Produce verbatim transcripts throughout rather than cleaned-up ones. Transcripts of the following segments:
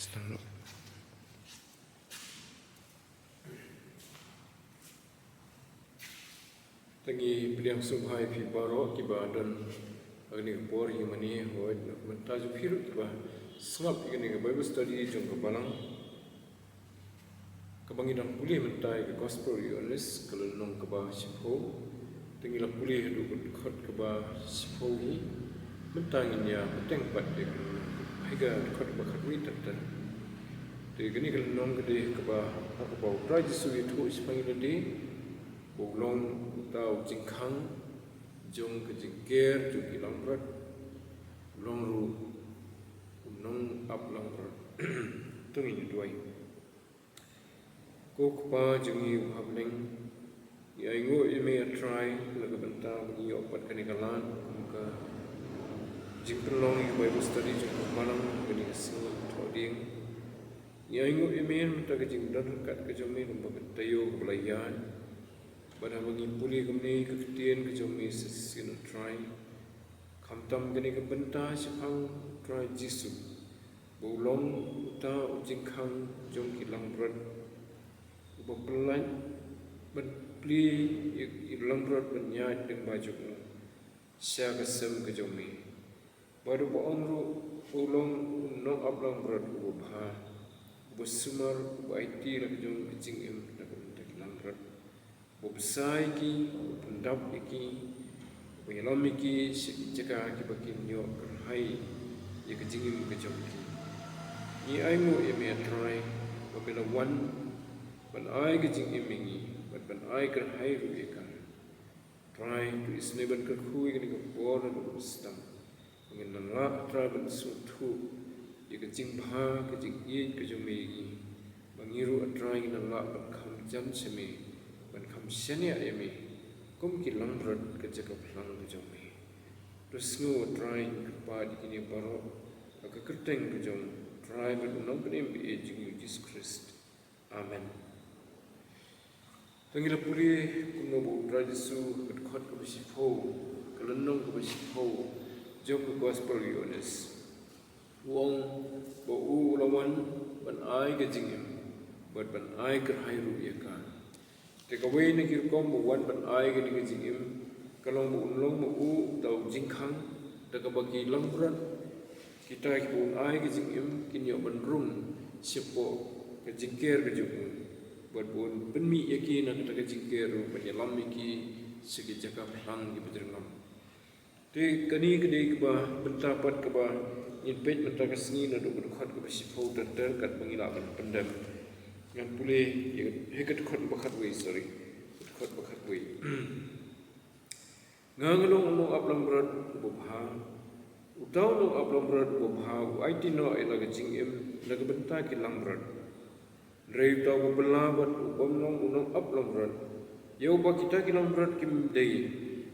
Te ngi pdiang sngewbha ïa phi baroh kiba don ha kane ka por ïa mane, hooid na ka bynta jong phi ruh kiba sngap ïa kane ka Bible study jong ka balang. Kaba ngi dang pule mynta ïa ka Gospel u Ïoannis ka lynnong kaba shiphew. Te ngi la pule haduh ka dkhot kaba shiphew hi. Mynta ngin ïa bteng pat ïa ka lynnong, ïa ka dkhot kaba khatwei tad tad. Te kane ka lynnong ka dei kaba, ha kaba U Trai Jisu u ïathuh shaphang ïa lade ba u long uta u jingkhang jong ka jingker jong ki langbrot, u long ruh u nongaplangbrot. To ngin ïa duwai. Ko Kpa jong ngi uba ha bneng, ngi ainguh ïa me, A Trai, na ka bynta ba ngi ïoh pat kane ka lad kum ka jingpynlong ïa ka Bible study jong ka balang ha kane ka sngi Thohdieng. Ngi ainguh ïa me na ka bynta ka jingdon ryngkat ka jong me lyngba ka taïew kaba la ïaid. Bad haba ngi pule kumne ïa ka ktien ka jong me shisien, A Trai, khamtam kane ka bynta shaphang U Trai Jisu ba u long uta u jingkhang jong ki langbrot, uba pyllait ban plie ïa ki langbrot ban ïaid lyngba jong u sha ka sem ka jong me. Bad uba ong ruh ba u long u nongaplangbrot uba bha, uba sumar, uba aiti la ka jong ka jingim na ka bynta ki langbrot, uba bsa ïa ki, uba pyndap ïa ki, uba ïalam ïa ki sha ki jaka kiba kin ïoh kyrhai ïa ka jingim ka jong ki. Ngi ainguh ïa me, A Trai, ba me la wan ban ai ka jingim ïa ngi bad ban ai kyrhai ruh ïa ka. Trai, to isynei ban kyrkhu ïa kane ka por naduh kaba sdang. Ngin nang lah, Trai, ban sngewthuh ïa ka jingbha, ka jingïeit ka jong me ïa ngi. Ba ngi ruh, A Trai, ngin nang lah ban kham jan sha me, ban kham shaniah ïa me kum ki langbrot ka jaka phlang ka jong me. To sngew, A Trai, ngi kyrpad ïa kine baroh ha ka kyrteng ka jong U Trai bad U Nongpynim ba ïeit jong ngi U Jisu Khrist. Amen. Te ngi la pule kumno ba U Trai Jisu, ka dkhot kaba shiphew, ka lynnong kaba shiphew jong ka Gospel u Ïoannis, u ong ba u la wan ban ai ka jingim bad ban ai kyrhai ruh ïa ka. Te kawei na ki rukom ba u wan ban ai kane ka jingim ka long ba un long ma u uta u jingkhang, da kaba ki langbrot, kita kiba un ai ka jingim, kin ïoh ban rung shapoh ka jingker ka jong u, bad ba un pynmih ïa ki na kata ka jingker ruh, ban ïalam ïa ki sha ki jaka phlang kiba jyrngam. Te kane ka dei kaba bynta pat kaba ngin peit mynta ka sngi naduh ka dkhot kaba shiphew ter ter, katba ngi lah ban pyndem. Ngan pule ïa ka, ha ka dkhot ba khatwei, sorry. Ka dkhot ba khatwei. Nga nga long u nongaplangbrot uba bha. Uta u nongaplangbrot uba bha u aiti noh ïa la ka jingim na ka bynta ki langbrot. Hynrei uta uba bylla bad u bym long u nongaplangbrot, ïa uba kita ki langbrot kim dei,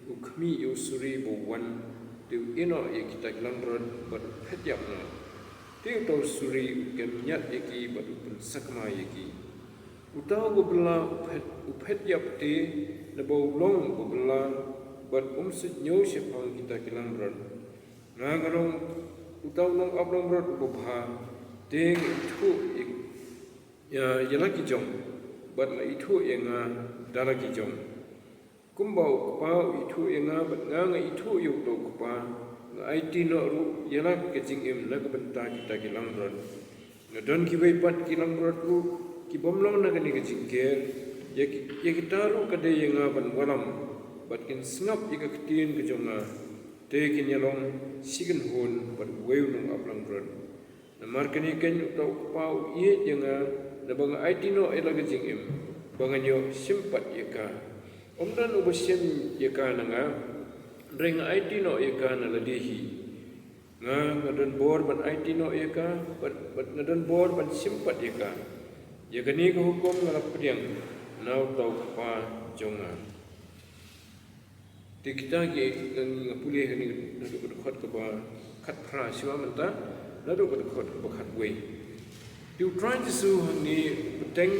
u khmih ïa u suri ba u wan, te u ïeh noh ïa kita ki langbrot bad u phet ïap noh. Te uta u suri u kemñiat ïa ki bad u pynsakma ïa ki. Uta uba bylla u phet, u phet ïap te, naba u long uba bylla bad um suidñiew shaphang kita ki langbrot. Nga nga long uta u nongaplangbrot uba bha, te nga ithuh ïa, ïa, ïa la ki jong, bad la ithuh ïa nga da la ki jong. Kumba u Kpa u ithuh ïa nga bad nga nga ithuh ïa uta u Kpa, nga aiti noh ruh ïa la ka jingim na ka bynta kita ki langbrot. Nga don kiwei pat ki langbrot ruh ki bym long na kane ka jingker, ïa ki, ïa kita ruh ka dei ïa nga ban wallam, bad kin sngap ïa ka ktien ka jong nga, te kin ïalong shi kynhun bad uwei u nongaplangbrot. Namar kane keiñ uta u Kpa u ïeit ïa nga, naba nga aiti noh ïa la ka jingim, ba ngan ïoh shim pat ïa ka. Ym don uba shim ïa ka na nga, hynrei nga aiti noh ïa ka na lade hi. Nga nga don bor ban aiti noh ïa ka, bad, bad nga don bor ban shim pat ïa ka. Ïa kane ka hukum nga la pdiang na uta u Kpa jong nga. Te kita ki, nga, nga pule hangne naduh ka dkhot kaba khatphra shuwa mynta, naduh ka dkhot kaba khatwei. Te u Trai Jisu hangne u bteng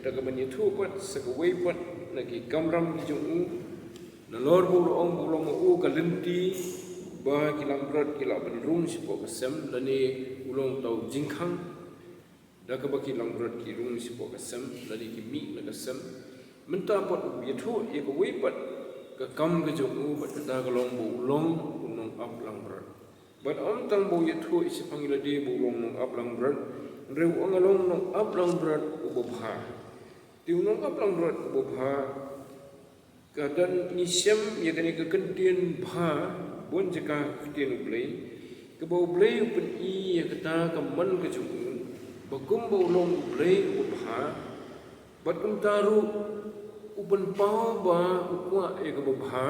da kaba ïathuh pat sa kawei pat na ki kamram ki jong u. Nalor ba u la ong ba u long ma u ka lynti ba ki langbrot ki lah ban rung shapoh ka sem, lane u long uta u jingkhang. Da kaba ki langbrot ki rung shapoh ka sem, lane ki mih na ka sem. Mynta pat u ïathuh ïa kawei pat ka kam ka jong u, bad kata ka long ba u long u nongap langbrot. Bad ym tang ba u ïathuh shaphang ïa lade ba u long nongap langbrot, hynrei u ong nga long nongap langbrot uba bha. Te u nongap langbrot uba bha, ka don ngi shem ïa kane ka kyntien bha, bun jaka ka ktien U Blei, kaba U Blei u pyni ïa kata ka mon ka jong u, ba kumba u long U Blei uba bha, bad kumta ruh u pynpaw ba u kwah ïa kaba bha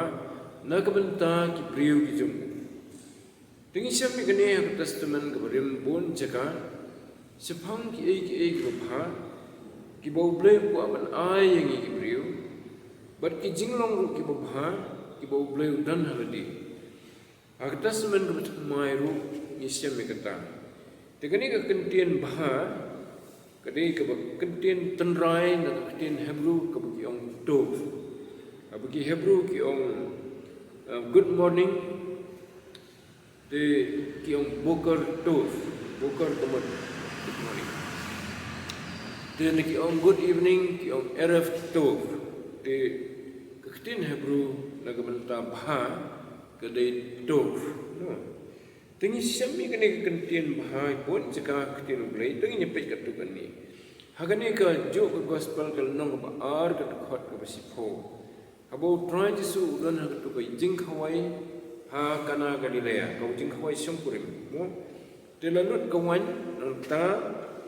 na ka bynta ki briew ki jong u. Te ngi shem ïa kane ha ka Testament kaba rim bun jaka, shaphang kiei kiei kiba bha, kiba U Blei u kwah ban ai ïa ngi ki briew, bad ki jinglong ruh kiba bha, kiba U Blei u don ha lade. Ha ka Testament kaba thymmai ruh ngi shem ïa kata. Te kane ka kyntien bha, ka dei kaba kyntien tynrai na ka ktien Hebrew kaba ki ong tov. Kaba ki Hebrew ki ong, uh, good morning. Te ki ong boker tov, boker ka mut good morning. Te na ki ong good evening, ki ong erev tov. Te ka ktien Hebrew na ka bynta bha ka dei tov. No. Te ngi shem ïa kane ka kyntien bha bun jaka ka ktien U Blei, te ngin ïa peit katto katne. Ha kane kajuh ka gospel ka lynnong kaba ar ka dkhot kaba shiphew. Haba U Trai Jisu u don ha katu ka jingkhawai ha Kana Galilea, ka jingkhawai shongkurim, mo. Te la lut ka waiñ, nangta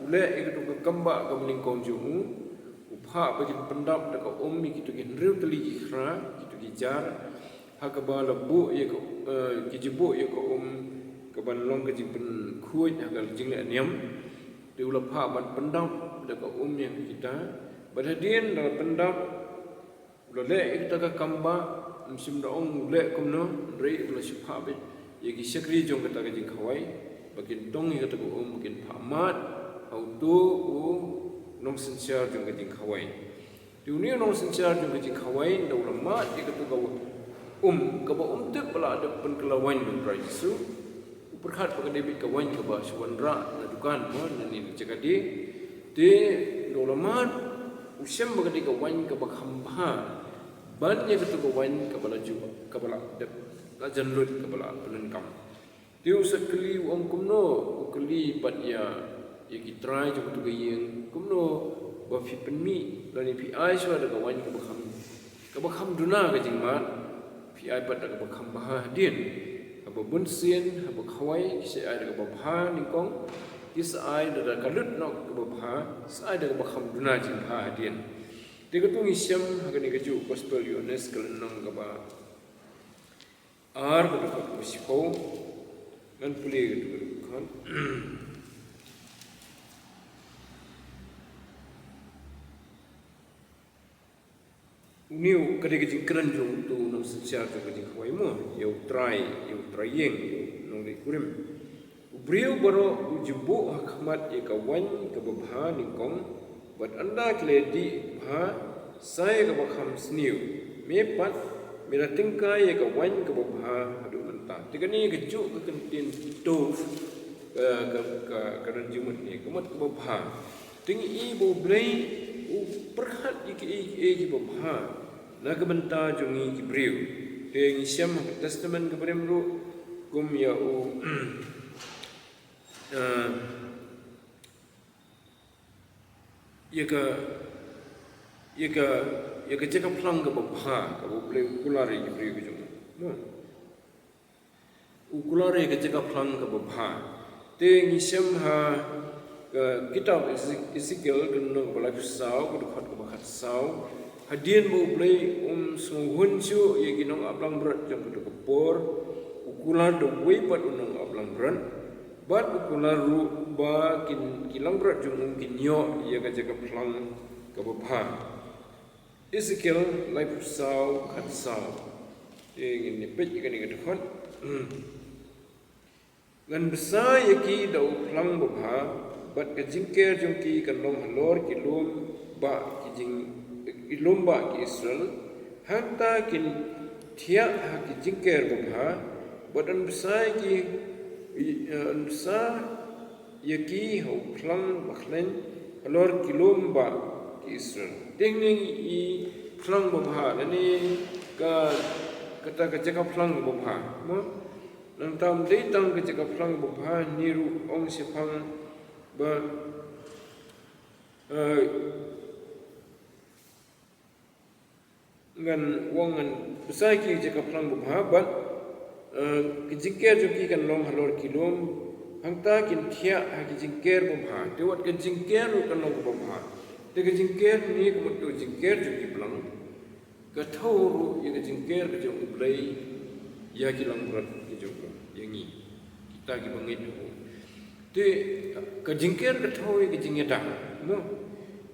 u leh ïa katu ka kambah kaba nyngkong jong u, u phah ba kin pyndap da ka um ïa kitu ki hynriew tylli ki khra, kitu ki jar, ha kaba la buh ïa ka, eh, ki ju buh ïa ka um, kaban long ka jingpynkhuid ha ka jingleh niam. Te u la phah ban pyndap da ka um ïa kita, bad hadien da la pyndap, u la leh ïa kata ka kambah, ym shym da ong u leh kumno, hynrei u la shu phah beit ïa ki shakri jong kata ka jingkhawai ba kin tong ïa kata ka um, ba kin phah mad ha uto u nongsynshar jong ka jingkhawai. Te une u nongsynshar jong ka jingkhawai, da u la mad ïa kata ka um, kaba um tip ba la dep pynkylla waiñ da U Trai Jisu, u pyrkhat ba ka dei beit ka waiñ kaba shu wanrah na dukan, mo, na ne na jaka die. Te da u la mad, u shem ba ka dei ka waiñ kaba kham bha ban ïa katu ka waiñ kaba la ju, kaba la dep, la jan lut, kaba la pyndonkam. Te u sa kylli, u ong kumno, u kylli pat ïa, ïa ki trai jong katu ka ïing, kumno ba phi pynmih lane phi ai shuwa da ka waiñ kaba kham, kaba kham duna ka jingmad, phi ai pat da kaba kham bha hadien? Haba bunsien, haba khawai, ki sa ai da kaba bha nyngkong, ki sa ai da, da ka lut noh kaba bha, sa ai da kaba kham duna jingbha hadien. Te katu ngi shem ha kane kajuh gospel Ïoannis ka lynnong kaba ar, ka dkhot kaba shiphew. Ngan pule katu ka dkhot. Une u ka dei ka jingkren jong uto u nongsynshar jong ka jingkhawai, mo, ïa u trai, ïa u trai ïing, ïa u nongdie kurim. U briew baroh u ju buh ha khmat ïa ka waiñ kaba bha nyngkong, bad ynda ki la dih bha sa ïa kaba kham sniew. Me pat, me la tyngkai ïa ka waiñ kaba bha haduh mynta. Te kane kajuh ka kyntien tov, eh, ka, ka, ka don jingmut ne, ka mut kaba bha. Te ngi i ba U Blei u pyrkhat ïa kiei kiei kiba bha na ka bynta jong ngi ki briew. Te ngi shem ha ka Testament kaba rim ruh, kum ïa u, eh, ïa ka, ïa ka, ïa ka jaka phlang kaba bha, kaba U Blei u kular ïa ki briew ki jong u. No. U kular ïa ka jaka phlang kaba bha. Te ngi shem ha ka kitab Eze-, Ezekiel, ka lynnong kaba laiphew saw, ka dkhot kaba khatsaw. Hadien ba U Blei um sngewhun shuh ïa ki nongap langbrot jong katu ka por, u kular da uwei pat u nongap langbrot, bad u kular ruh ba kin, ki langbrot jong u kin ïoh ïa ka jaka phlang kaba bha. Ezekiel laiphew saw, khatsaw. Te ngin ïa peit ïa kane ka dkhot. Ngan bsa ïa ki da u phlang babha, bad ka jingker jong ki kan long halor ki lum bah ki jing, ki lum bah ki Israel. Hangta kin thiah ha ki jingker babha, bad yn bsa ïa ki, yn bsa ïa ki ha u phlang ba khlaiñ halor ki lum ba ki Israel. Te hangne ngi i phlang babha, lane ka, kata ka jaka phlang babha. Mo? Nangta ym dei tang ka jaka phlang babha, hangne ruh ong shaphang ba, eh, ngan ong ngan bsa ïa ki jaka phlang babha, bad, eh, ka jingker jong ki kan long halor ki lum, hangta kin thiah ha ki jingker babha. Te wat ka jingker ruh kan long babha. Te ka jingker hangne ka mut ka jingker jong ki phlang. Ka thew ruh ïa ka jingker ka jong U Blei ïa ki langbrot ki jong u, ïa ngi, kita kiba ngeit ha u. Te ka jingker ka thew ïa ka jingïada, mo?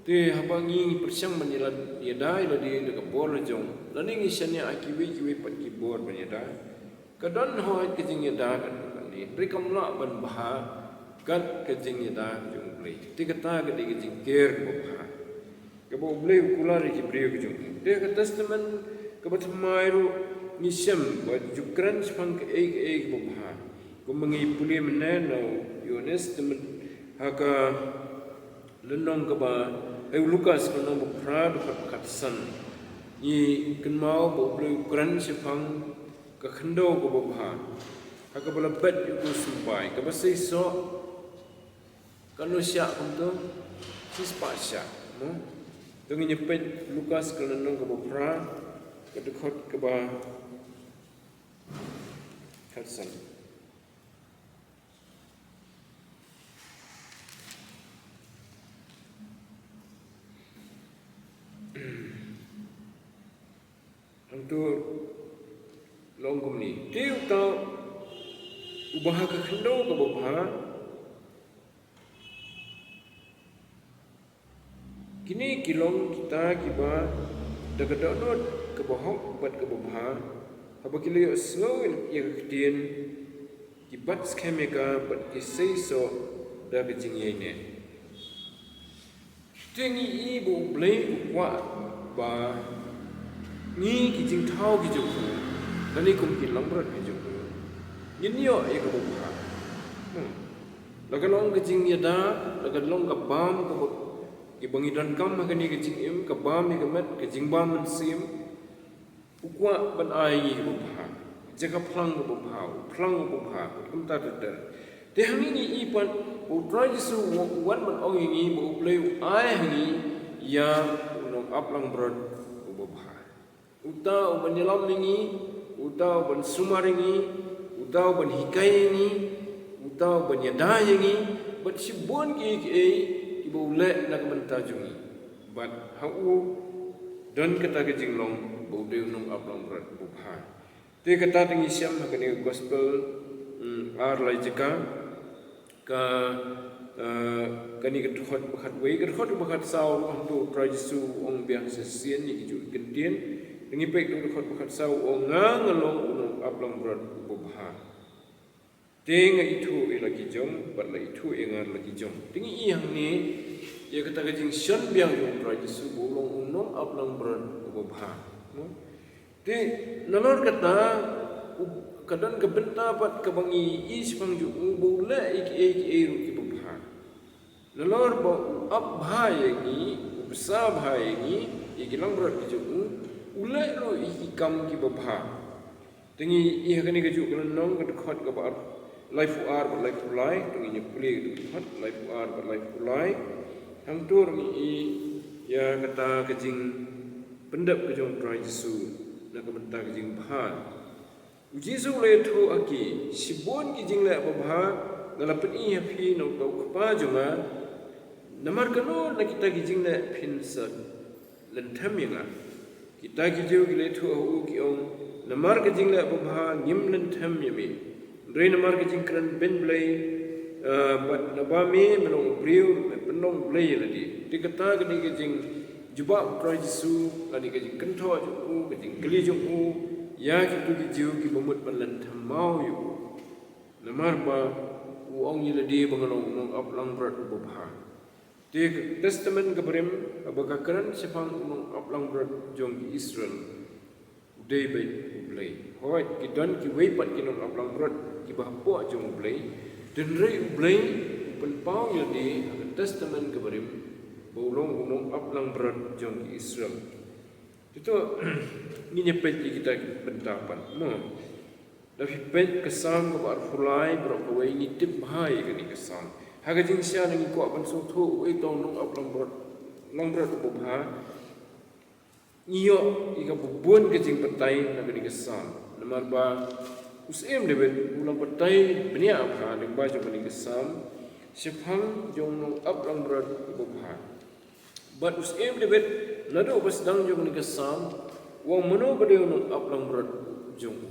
Te haba ngi pyrshang ban ïada ïa lade da ka bor la jong, lane ngi shaniah ha kiwei kiwei pat ki bor ban ïada, ka don hooid ka jingïada katto katne, hynrei kam lah ban bha kat ka jingïada ka jong U Blei. Te kata ka dei ka jingker kaba bha, kaba U Blei u kular ïa ki briew ki jong u. Te ha ka Testament kaba thymmai ruh ngi shem ba ju kren shaphang kaei kaei kaba bha. Kumba ngi pule mynne na u Ïoannis te myn-, ha ka lynnong kaba, eh, u Lukas ka lynnong ba phra, dkhot khatsan. Ngi kynmaw ba U Blei u kren shaphang ka khyndew kaba bha, ha kaba la bet ïa u symbai, kaba seisoh katno shah kumto? Shispah shah, mo? To ngin ïa peit Lukas ka lynnong kaba phra, ka dkhot kaba khatsan. Hangto la ong kumne: Te uta uba ha ka khyndew kaba bha, kine ki long kita kiba da ka dohnud kaba hok bad kaba bha, haba ki la ïohsngew ïa ka ktien, ki bat skhem ïa ka bad ki seisoh da ka jingïaineh. Te ngi i ba U Blei u kwah ba ngi ki jingthaw ki jong u, lane kum ki langbrot ki jong u, ngin ïoh ïa kaba bha. Hmm. La ka long ka jingïada, la ka long ka bam kaba, kiba ngi donkam ha kane ka jingim, ka bam ïa ka met, ka jingbam mynsiem. U kwah ban ai ngi kaba bha, jaka phlang kaba bha, u phlang kaba bha, kumta ter ter. Te hangne ngi i pat ba U Trai Jisu u wan ban ong ïa ngi ba U Blei u ai ha ngi ïa u nongap langbrot uba bha. Uta uban ïalam ïa ngi, uta uban sumar ïa ngi, uta uban hikai ïa ngi, uta uban ïada ïa ngi, bad shibun kiei kiei kiba u leh na ka bynta jong ngi. Bad ha u don kata ka jinglong ba u dei u nongap langbrot uba bha. Te kata te ngi shem ha kane ka gospel, mm, ar lai jaka, ka, eh, kane ka dkhot ba khatwei, ka dkhot ba khatsaw, hangto U Trai Jisu u ong biang shisien ïa ki juh ki ktien. Te ngi peit ka dkhot ba khatsaw, u ong, nga nga long u nongap langbrot uba bha. Te nga ithuh ïa la ki jong, bad la ithuh ïa nga da la ki jong. Te ngi i hangne ïa kata ka jingshon biang jong U Trai Jisu ba u long u nongap langbrot uba bha. No? Te nalor kata, u, ka don ka bynta pat kaba ngi i shaphang jong u ba u leh ïa kiei kiei ruh kiba bha. Nalor ba u ap bha ïa ngi, u bsa bha ïa ngi, ïa ki langbrot ki jong u, u leh ruh ïa ki kam kiba bha. Te ngi i ha kane ka juh ka lynnong ka dkhot kaba ar, laiphew ar bad laiphew lai, te ngin ïa pule ka dkhot laiphew ar bad laiphew lai. Hangto ngi i ïa kata ka jingpyndep ka jong U Trai Jisu na ka bynta ka jingbha. U Jisu u la ïathuh ha ki, shibun ki jingleh babha nga la pyni ha phi na uta u Kpa jong nga. Namar kano na kita ki jingleh phin sa lynthem ïa nga? Kita ki Jiw ki la ïathuh ha u ki ong, namar ka jingleh babha ngim lynthem ïa me, hynrei namar ka jingkren beiñ Blei, eh, bad naba me, me long u briew, me pynlong Blei ïa lade. Te kata ka dei ka jing jubab U Trai Jisu, lane ka jingkynthoh jong u, ka jingkylli jong u ïa kito ki Jiw kiba mut ban lynthem maw ïa u. Namar ba u ong ïa lade ba nga long u nongap langbrot uba bha. Te ka Testament kaba Rim, haba ka kren shaphang u nongap langbrot jong ki Israel, u dei beit U Blei. Hooid, ki don kiwei pat ki nongap langbrot kiba hapoh jong U Blei, hynrei U Blei pynpaw ïa lade ha ka Testament kaba rim ba u long u nongaplangbrot jong ki Israel. Te to ngin ïa peit ïa kita ki bynta pat mo. Lada phi peit ka Salm kaba arphew lai baroh kawei ngi tip bha ïa kane ka Salm. Ha ka jingshisha ngi kwah ban sngewthuh uei uta u nongaplangbrot, langbrot uba bha. Ngi ïoh ïa ka bun ka jingbatai na kane ka Salm. Namar ba u Syiem David u la batai bniah bha lyngba jong kane ka Salm shaphang jong u nongaplangbrot uba bha. Bad u Syiem David naduh ba sdang jong kane ka Salm u ong mano ba dei u nongaplangbrot jong u.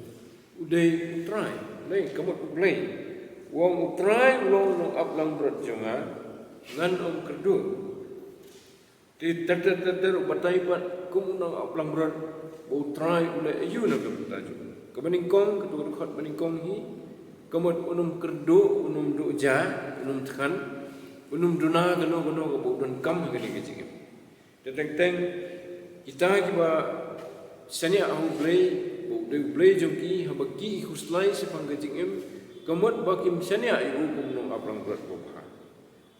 U dei U Trai, dei ka mut U Blei. U ong U Trai u long u nongaplangbrot jong nga, ngan ym kyrduh. Te ter ter ter ter u batai pat kum u nongaplangbrot ba U Trai u leh aïu na ka bynta jong u. Kaba nyngkong, kato ka dkhot ba nyngkong hi, ka mut un ym kyrduh, un ym duh ja, un ym thngan, un ym duna kano kano kaba u donkam ha kane ka jingim. Te teng teng kita kiba shaniah ha U Blei ba u dei U Blei jong ki, haba ki khuslai shaphang ka jingim, ka mut ba kim shaniah ïa u kum u nongaplangbrot uba bha.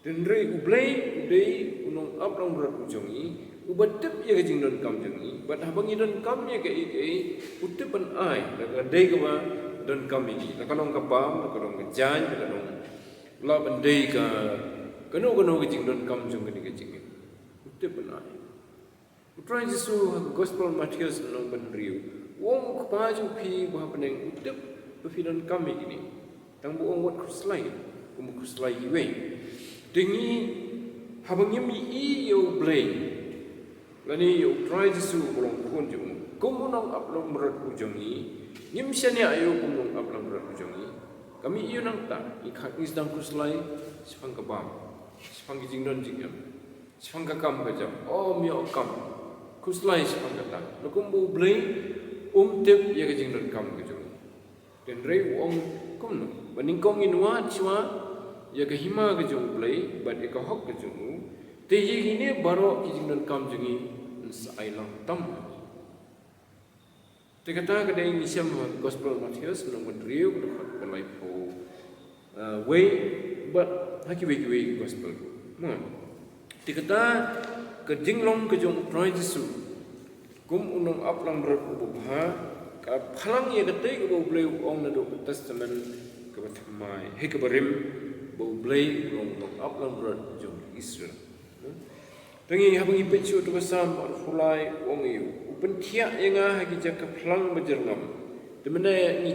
Te hynrei U Blei u dei u nongaplangbrot u jong ngi, uba tip ïa ka jingdonkam jong ngi. Bad haba ngi donkam ïa kaei kaei, u tip ban ai da ka dei kaba donkam ïa ngi. La ka long ka bam, la ka long ka jaiñ, la ka long, lah ban dei ka kano kano ka jingdonkam jong kane ka jingim, u tip ban ai. U Trai Jisu ha ka Gospel Mathaios lynnong ba hynriew u ong, U Kpa jong phi uba ha bneng u tip ba phi donkam ïa kine. Tang ba u ong wat khuslai kum ba khuslai kiwei. Te ngi, haba ngim ïohi ïa U Blei lane ïa U Trai Jisu uba long Khun jong u kum u nongaplangbrot u jong ngi, ngim shaniah ïa u kum u nongaplangbrot u jong ngi, ka mih ïa u nangta. Ngi kha, ngi sdang khuslai shaphang ka bam, shaphang ka jingdon jingem, shaphang ka kam ka jam, ym ïoh kam, khuslai shaphang kata. La kumba U Blei um tip ïa ka jingdonkam ka jong ngi. Te hynrei u ong kumno? Ba nyngkong ngin wad shuwa ïa ka hima ka jong U Blei bad ïa ka hok ka jong u, te ïa kine baroh ki jingdonkam jong ngi yn sa ai lang tam. Te kata ka dei ngi shem ha Gospel Mathaios lynnong ba hynriew, ka dkhot ba laiphew, ah, wei, bad ha kiwei kiwei ki Gospel ruh. Mo. Te kata ka jinglong ka jong U Trai Jisu kum u nongaplangbrot uba bha ka phlang ïa katei kaba U Blei u ong naduh ka Testament kaba thymmai, hei, kaba rim, ba U Blei u long u nongaplangbrot jong Israel. Mo. Te ngi, haba ngi peit shuh ïa ka Salm arphew lai, u ong ïa u, u pynthiah ïa nga ha ki jaka phlang ba jyrngam. Te mynne ngi,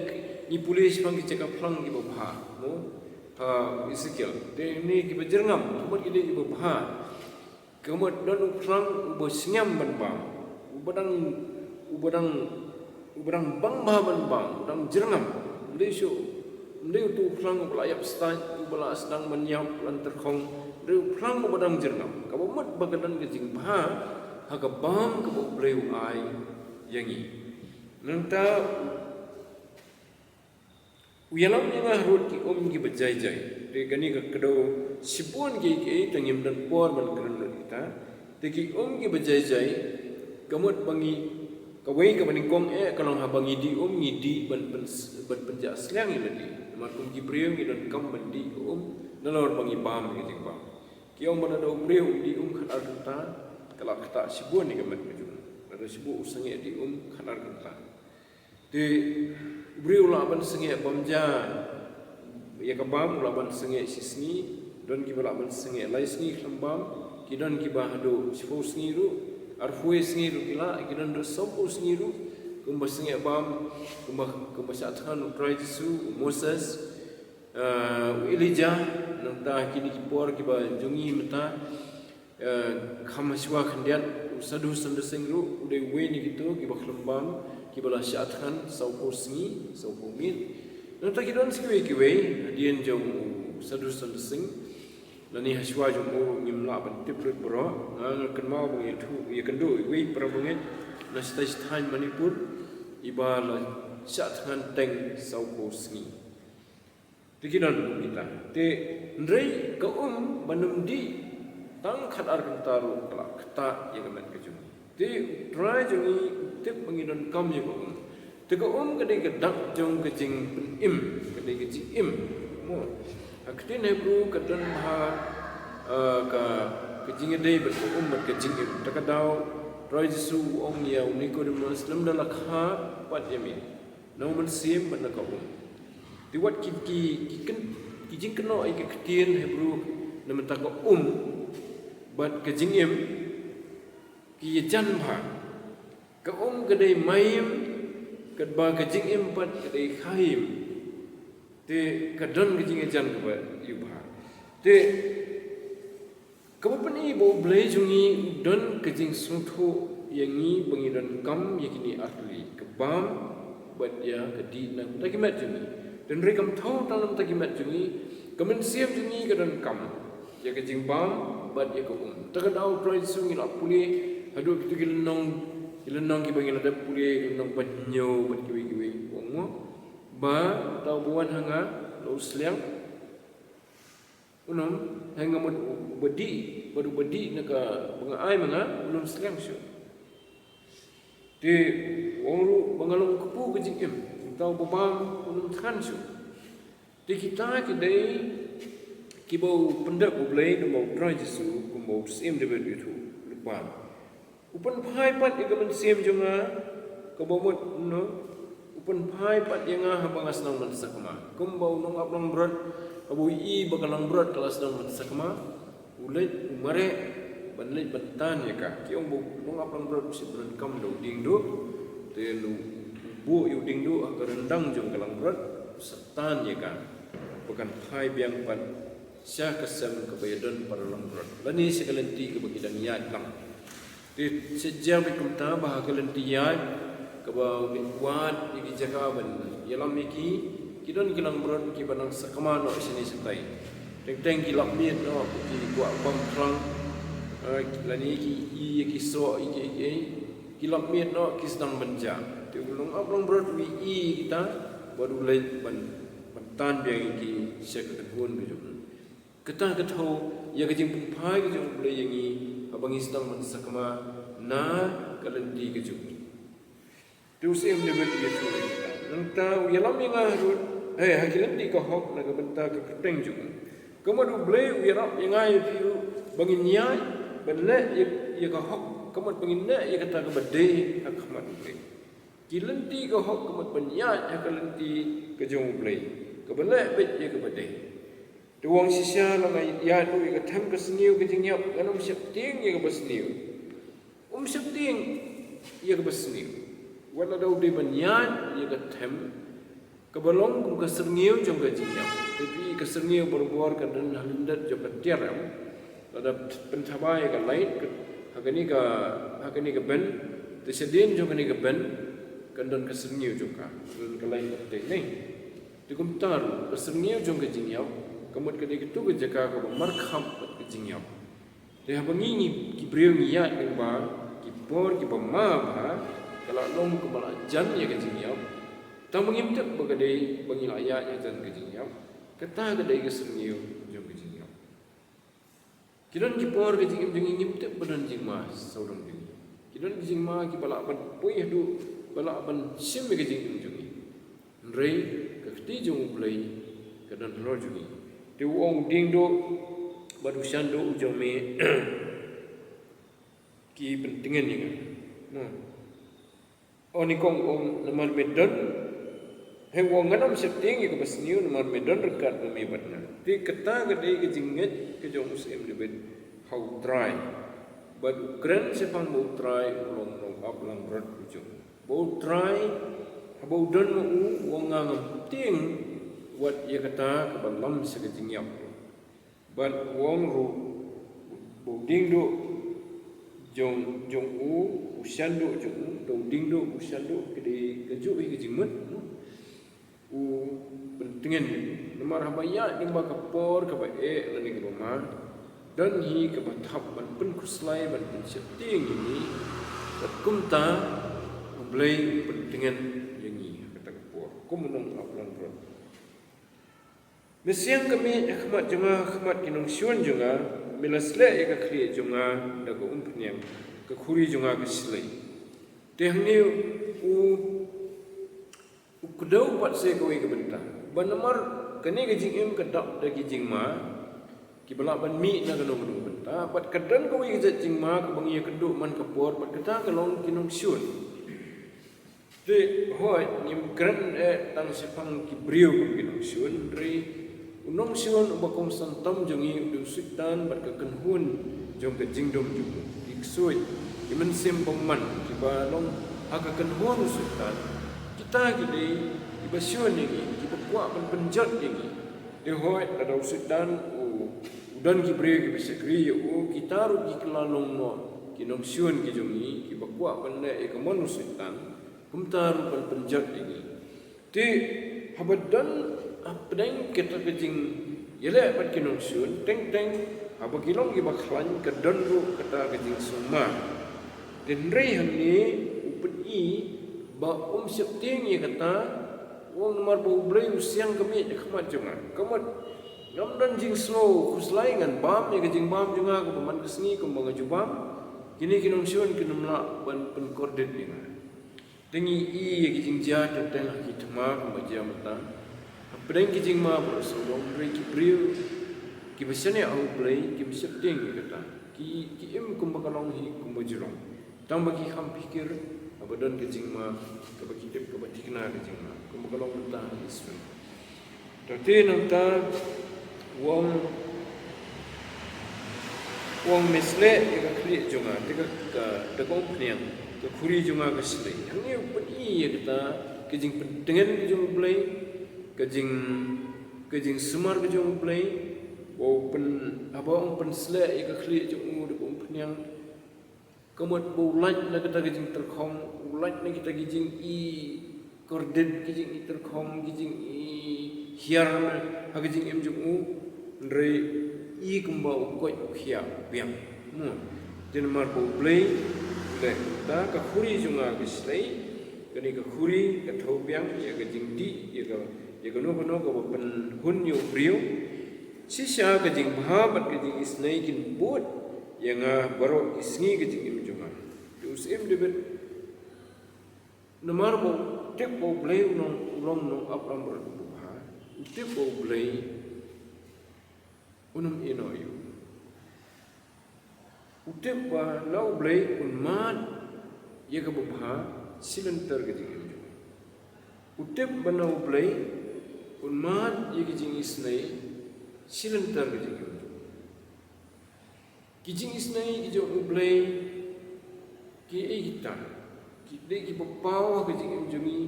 ngi pule shaphang ki jaka phlang kiba bha, mo, ha Ezekiel. Te hangne kiba jyrngam, ka mut ki dei kiba bha. Ka mut don u phlang uba sngem ban bam, uba dang, uba dang uba dang bang bha ban bam, uba dang jyrngam. Ym dei shuh, ym dei uto u phlang uba la ïap stait, uba la sdang ban ïap lan tyrkhong. Ym dei, u phlang uba dang jyrngam. Kaba mut ba ka don ka jingbha ha ka bam kaba U Blei u ai ïa ngi. Nangta u ïalam ïa nga harud ki um kiba jai jai. Te kane ka kdew shibun kiei kiei, te ngim don por ban kren lut kita. Te ki um kiba jai jai, ka mut ba ngi, kawei kaba nyngkong eh ka long haba ngi dih um, ngi dih ban pyn, ban pynjah sliang ïa lade. Namar kum ki briew ngi donkam ban dih um nalor ba ngi bam ïa ka jingbam. Ki ong ba lada u briew u dih um khatar kynta, ka la ktah shibun ïa ka met ka jong u. Lada shibun u sangeh dih um khatar kynta. Te u briew u lah ban sangeh bam ja ïa ka bam, u lah ban sangeh shi sngi, don kiba lah ban sangeh lai sngi khlem bam, ki don kiba haduh shiphew sngi ruh, arphew sngi ruh ki lah, ki don haduh sawphew sngi ruh, kumba sangeh bam, kumba, kumba shah thngan u Trai Jisu, u Moses, eh, u Elijah, nangta kine ki por kiba jong ngi mynta, eh, kham hashwa khyndiat u Sadhu Sundar Singh ruh u dei uwei na kito kiba khlem bam, kiba la shah thngan sawphew sngi, sawphew miet. Nangta ki don sa kiwei kiwei hadien jong u Sadhu Sundar Singh. Lane hashwa jong u ruh ngim lah ban tip lut baroh. Nga, nga kynmaw ba ngi ïathuh, ïakynduh iwei i para bangeit na shatai shathaiñ Manipur iba la shah thngan teng sawphew sngi. Te ki don kum kita. Te hynrei ka um ban ym dih tang khatar kynta ruh ka la ktah ïa ka met ka jong ngi. Te u Trai jong ngi u tip ba ngi donkam ïa ka um. Te ka um ka dei ka dak jong ka jingpynim, ka dei ka jingim. Mo. Ka ktien Hebru ka don bha, eh, ka, ka jingïadei bad ka um bad ka jingim. Ta ka daw, Trai Jisu u ong ïa u Nikodemus, lymda la kha pat ïa me na u mynsiem bad na ka um. Te wat ki, ki, ki, kyn-, ki jingkynnoh ïa ka ktien Hebru na bynta ka um bad ka jingim ki ïajan bha. Ka um ka dei maim, katba ka jingim pat ka dei khaim. Te ka don ka jingïajan kaba ïubha. Te kaba pyni ba U Blei jong ngi u don ka jingsngewthuh ïa ngi ba ngi donkam ïa kine artylli, ka bam bad ïa ka dih na ka bynta ki met jong ngi. Te hynrei kam thaw tang na ka bynta ki met jong ngi, ka mynsiem jong ngi ka donkam ïa ka jingbam bad ïa ka um. Ta ka daw Trai Jisu ngi la pule haduh kito ki lynnong, ki lynnong kiba ngi la dep pule, ki lynnong ba hynñiew bad kiwei kiwei, u ong mo, ba uta uba wan ha nga la u sliang, un ym, ha nga mut uba dih, bad uba dih na kaba nga ai ma nga un ym sliang shuh. Te u ong ruh ba nga long u kpu ka jingim, uta uba bam un ym thngan shuh. Te kita ki dei kiba u pyndep U Blei, kumba U Trai Jisu, kumba u Syiem David u ïathuh lypa. U pynphai pat ïa ka mynsiem jong nga, kaba mut, no, u pynphai pat ïa nga haba nga sdang ban sakma. Kumba u nongaplangbrot haba u ïohi ba ka langbrot ka la sdang ban sakma, u leit, u mareh ban leit ban tan ïa ka. Ki ong ba u nongaplangbrot u shait ban donkam da u dieng duh, te u buh ïa u dieng duh ha ka ryndang jong ka langbrot, u sa tan ïa ka ba kan phai biang pat sha ka sem kaba ïadon para langbrot, lane sha ka lynti kaba ki dang ïaid lang. Te shet jia beit kumta ba ha ka lynti ïaid kaba u wad ïa ki jaka ban ïalam ïa ki, ki don ki langbrot kiba nang sakma noh shane shatai. Teng teng ki lap miet noh, ki kwah bam phlang, eh, lane ki ïohi ïa ki soh, ïa ki, ïa ki, ki lap miet noh, ki sdang ban jah. Te u nongaplangbrot u ïohi ïa kita bad u leit ban, ban tan biang ïa ki sha ka kynhun ka jong u. Kata ka thaw ïa ka jingpynphai ka jong U Blei ïa ngi haba ngi sdang ban sakma na ka lynti ka jong ngi. Te u Syiem David u ïathuh ïa kita. Nangta u ïalam ïa nga ruh, eh, ha ki lynti ka hok na ka bynta ka kyrteng jong u. Ka mut U Blei u ïarap ïa nga ïa phi ruh ba ngin ïaid ban leh ïa, ïa ka hok, ka mut ba ngin leh ïa kata kaba dei ha khmat U Blei. Ki lynti ka hok ka mut ban ïaid ha ka lynti ka jong U Blei, kaba leh beit ïa kaba dei. Te u ong shisha la nga ïaid ruh ïa ka them ka sniew ka jingïap, ngan ym sheptieng ïa kaba sniew. Um sheptieng ïa kaba sniew. Wat lada u dei ban ïaid ïa ka them kaba long kum ka syrngiew jong ka jingïap. Te phi i ka syrngiew barabor ka don ha lyndet jong ka tiar, em. Lada pynthaba ïa ka light, ka, ha kane ka, ha kane ka ben, te shadien jong kane ka ben kan don ka syrngiew jong ka. Don ka light ka tei nei. Te kumta ruh ka syrngiew jong ka jingïap ka mut ka dei kato ka jaka kaba markhap bad ka jingïap. Te haba ngi, ngi ki briew ngi ïaid lyngba ki por kiba ma bha, ka la long kaba la jan ïa ka jingïap. Tang ba ngim tip ba ka dei ba ngi la ïaid hajan ka jingïap. Kata ka dei ka syrngiew jong ka jingïap. Ki don ki por ka jingim jong ngi ngim tip ba don jingma sawdong jong ngi. Ki don ki jingma kiba lah ban poi haduh ba lah ban shim ïa ka jingim jong ngi. Hynrei ka kti jong U Blei ka don halor jong ngi. Te u ong, u dieng duh bad u shan duh u jong me ki pyntngen ïa nga. Mo. Oni kong, u ong, namar me don, he, u ong, ngan ym sheptieng ïa kaba sniew namar me don ryngkat bad me bad nga. Te kata ka dei ka jingngeit ka jong u Syiem David ha U Trai. Bad u kren shaphang ba U Trai u long nongap langbrot u jong u. Ba U Trai, haba u don ma u, u ong, nga ngam tieng wat ïa kata kaba lam sha ka jingïap. Bad u ong ruh ba u dieng duh jong, jong u, u shan duh jong u, da u dieng duh, u shan duh, ka dei kajuh hi ka jingmut, no? U pyntngen. Namar haba ïaid lyngba ka por kaba eh lane kaba ma, don hi kaba thap ban pynkhuslai, ban pynsheptieng ïa ngi. Bad kumta U Blei u pyntngen ïa ngi ha kata ka por kum u nongap langbrot. Me siang ka miej ha khmat jong nga, ha khmat ki nongshun jong nga, me la sleh ïa ka khlieh jong nga da ka umphniang, ka khuri jong nga ka shlei. Te hangne u, u kdew pat sa kawei ka bynta. Ba namar Kane ka jingim ka dap da ki jingma kiba lah ban mih na kano kano ka bynta, bad ka don kawei ka jait jingma kaba ngi ïakynduh man ka por, bad kata ka long ki nongshun. Te hooid, ngim kren eh tang shaphang ki briew kum ki nongshun, hynrei u nongshun uba kongsan tam jong ngi u dei u Soitan bad ka kynhun jong ka jingdum jong u. Ki ksuid, ki mynsiem bymman kiba long ha ka kynhun u Soitan, kita ki dei kiba shun ïa ngi, kiba kwah ban pynjot ïa ngi. Te hooid, lada u Soitan u, u don ki briew kiba shakri ïa u, kita ruh ki kylla long noh ki nongshun ki jong ngi, kiba kwah ban leh ïa ka mon u Soitan, kumta ruh ban pynjot ïa ngi. Te haba don hapdeng kata ka jingïaleh bad ki nongshun, teng teng haba ki long kiba khlaiñ ka don ruh kata ka jingsumar. Te hynrei hangne u pyni ba um sheptieng ïa kata, u ong namar ba U Blei u siang ka miej ha khmat jong nga. Ka mut ngam don jingsngew khuslai, ngan bam ïa ka jingbam jong nga kaba man ka sngi kumba nga ju bam. Kine ki nongshun kin ym lah ban pynkordit ïa nga. Te ngi i ïa ki jingjia teng teng ha ki thma kumba jia mynta. Hapdeng ki jingma baroh sawdong, hynrei ki briew kiba shaniah ha U Blei kim sheptieng ïa kata. Ki, ki im kumba ka long hi kumba ju long. Tang ba ki kham phikir haba don ka jingma, kaba ki tip kaba thikna ka jingma, kumba ka long mynta ha Israel. To te nangta u ong, u ong me sleh ïa ka khlieh jong nga, te ka, ka, da ka umphniang ka khuri jong nga ka shlei. Hangne u pyni ïa kata ka jingpyntngen ka jong U Blei, ka jing, ka jingsumar ka jong U Blei, ba u pyn, haba u ong pynsleh ïa ka khlieh jong u da ka umphniang. Ka mut ba u lait na kata ka jingtyrkhong, u lait na kita ki jingi kordit, ki jingi tyrkhong, ki jingi hiar na ha ka jingim jong u, hynrei i kumba u koit u khiah biang. Mo, te namar ba U Blei u leh kumta, ka khuri jong nga ka shlei, kane ka khuri ka thew biang ïa ka jingdih, ïa ka, ïa kano kano kaba pynhun ïa u briew. Shisha ka jingbha bad ka jingisynei kin bud ïa nga baroh ki sngi ka jingim jong nga. Te u Syiem David, namar ba u tip ba U Blei u long, u long u nongap langbrot uba bha, u tip ba U Blei un ym ïehnoh ïa u. U tip ba na U Blei un mad ïa kaba bha shi lynter ka jingim jong u. U tip ba na U Blei un mad ïa ka jingisynei shi lynter ka jingim jong u. Ki jingisynei ki jong U Blei kiei kita? Ki dei kiba paw ha ka jingim jong ngi,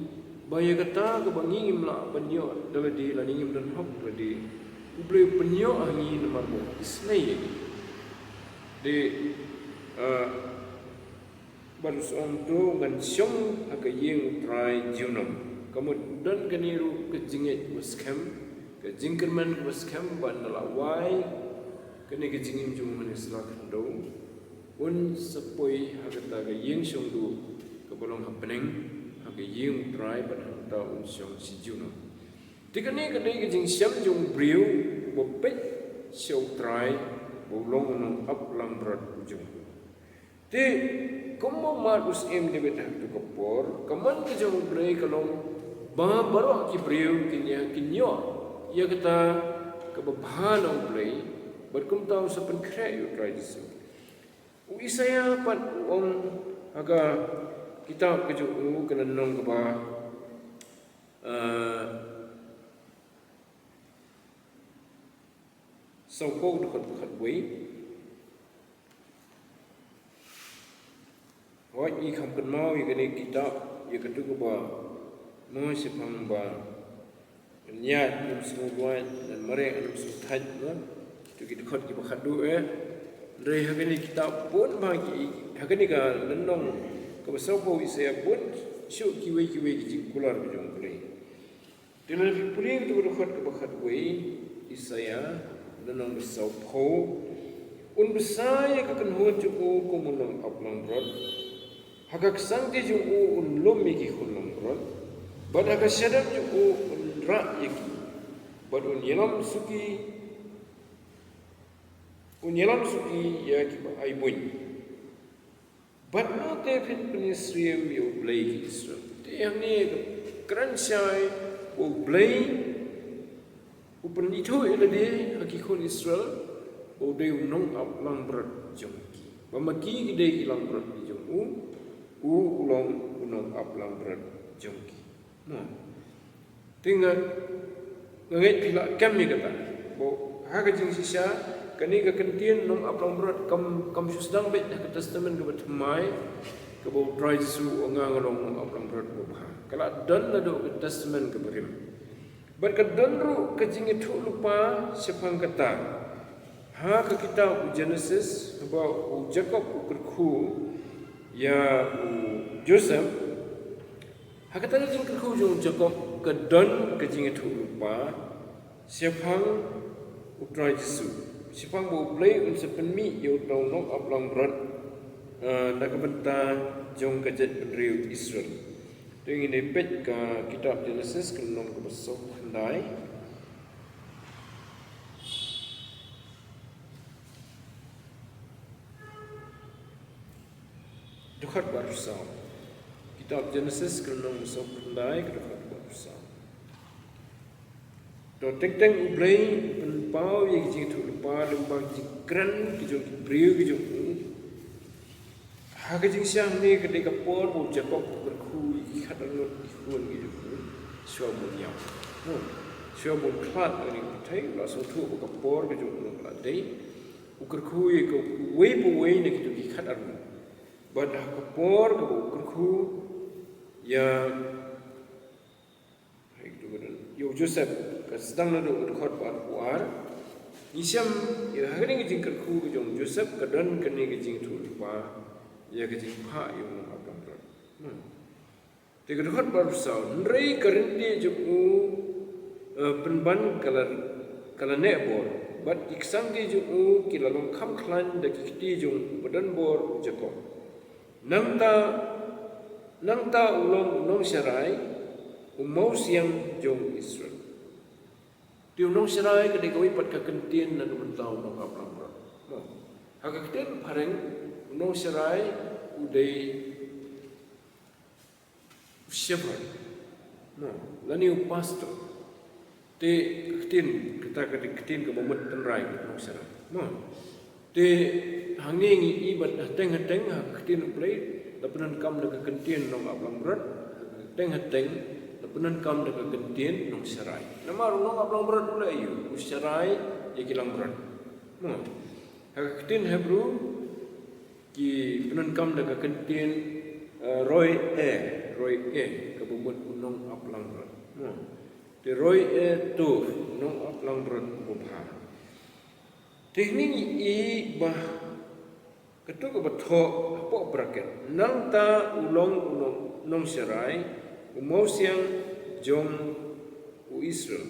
ba ïa kata kaba ngi ngim lah ban ïoh da lade lane ngim don hok da lade, U Blei u pynïoh ha ngi namar ba u isynei ïa ngi. Te, ah, bad u ong to, ngan shong ha ka ïing U Trai junom. Ka mut don kane ruh ka jingngeit kaba skhem, ka jingkyrmen kaba skhem ba ynda la wai kane ka jingim jong u ha kane ka sla khyndew, un sa poi ha kata ka ïing shong duh kaba long ha bneng, ha ka ïing U Trai, bad hangta un shong shi junom. Te kane ka dei ka jingshem jong u briew uba peit sha U Trai ba u long u nongap langbrot u jong u. Te kumba mad u Syiem David ha kato ka por, ka mon ka jong U Blei ka long ba baroh ki briew kin ïa, kin ïoh ïa kata kaba bha na U Blei, bad kumta un sa pynkhreh ïa U Trai Jisu. U Isaïah pat u ong ha ka kitab ka jong u, ka lynnong kaba, ah, sawphew, dkhot ba khatwei. Hooid, ngi kham kynmaw ïa kane ka kitab, ïa kato kaba, mo, shaphang ba ngan ïaid, ngam sngewlwait, ngan mareh, ngam sngewthait, mo. Kito ki dkhot kiba khatduh eh. Hynrei ha kane ka kitab bun bha ki, ha kane ka lynnong kaba sawphew Isaïah bun shuh kiwei kiwei ki jingkular ki jong U Blei. Te lada phi pule kato ka dkhot kaba khatwei, Isaïah, lynnong ba sawphew, un bsa ïa ka kynhun jong u kum u nongap langbrot. Ha ka ksangti jong u un lum ïa ki khun langbrot, bad ha ka shadem jong u un rah ïa ki, bad un ïalam suki, un ïalam suki ïa kiba ai buiñ. Bad nangta phin pynïasyriem ïa U Blei ki Israel. Te hangne ka kren shai ba U Blei U pynithuh ïa lade ha ki khun Israel ba u dei u nongaplangbrot jong ki, ba ma ki ki dei ki langbrot ki jong u, u u long u nongaplangbrot jong ki. Mo. Te nga, nga ngeit phi la kem ïa kata. Ba ha ka jingshisha kane ka kyntien nongaplangbrot kam, kam shu sdang beit ha ka Testament kaba thymmai, kaba U Trai Jisu u ong, "Nga nga long nongaplangbrot babha." Ka la don naduh ka Testament kaba rim. Bad ka don ruh ka jingïathuhlypa shaphang kata ha ka kitab u Genesis, haba u Jakob u kyrkhu ïa u Joseph. Ha kata ka jingkyrkhu jong u Jakob ka don ka jingïathuhlypa shaphang U Trai Jisu, shaphang ba U Blei un sa pynmih ïa uta u nongaplangbrot, eh, na ka bynta jong ka jaitbynriew Israel. Te ngin ïa peit ka kitab Genesis, ka lynnong kaba sawphew khyndai. Dkhot ba arphew saw. Kitab Genesis, ka lynnong kaba sawphew khyndai, ka dkhot ba arphew saw. To teng teng U Blei u pynpaw ïa ki jingïathuhlypa lyngba ki jingkren ki jong ki briew ki jong u. Ha ka jingshisha hangne ka dei ka por ba u Jakob u kyrkhu ïa ki khatar ngut ki khun ki jong u, shuwa ba un ïap. Hmm. Shuwa ba un khlad na kane ka pyrthei, u la sngewthuh ba ka por ka jong u ka la dei. U kyrkhu ïa kawei pa kawei na kito ki khatar ngut. Bad ha ka por kaba u kyrkhu ïa, ïa u Joseph, ka sdang naduh ka dkhot ba arphew ar. Ngi shem ïa ha kane ka jingkyrkhu ka jong u Joseph ka don kane ka jingïathuhlypa ïa ka jingphah ïa u nongaplangbrot. Hmm. Te ka dkhot ba arphew saw, hynrei ka ryntih jong u, eh, pynban ka la, ka la neh bor, bad ki ksangkti jong u ki la long kham khlaiñ da ki kti jong u badonbor u Jakob. Nangta, nangta u long u nongsharai, u mawsiang jong Israel. Te u nongsharai ka dei kawei pat ka kyntien na ka bynta u nongaplangbrot. Mo. Ha ka ktien phareng, u nongsharai u dei u shepherd. Mo. Lane u pastor. Te ka ktien, kata ka dei ka ktien kaba mut tynrai, u nongsharai. Mo. Te hangne ngi i ba hateng hateng ha ka ktien U Blei la pyndonkam da ka kyntien nongaplangbrot, hateng hateng la pyndonkam da ka kyntien nongsharai. Namar u nongaplangbrot u la ïoh, u sharai ïa ki langbrot. Mo. Ha ka ktien Hebru ki pyndonkam da ka kyntien, eh, ro'eh, ro'eh, kaba mut u nongaplangbrot. Mo. Te ro'eh tov, u nongaplangbrot babha. Te hangne ngi i ba kato kaba thoh hapoh bracket, nangta u long u nong, nongsharai, u mawsiang jong u Israel.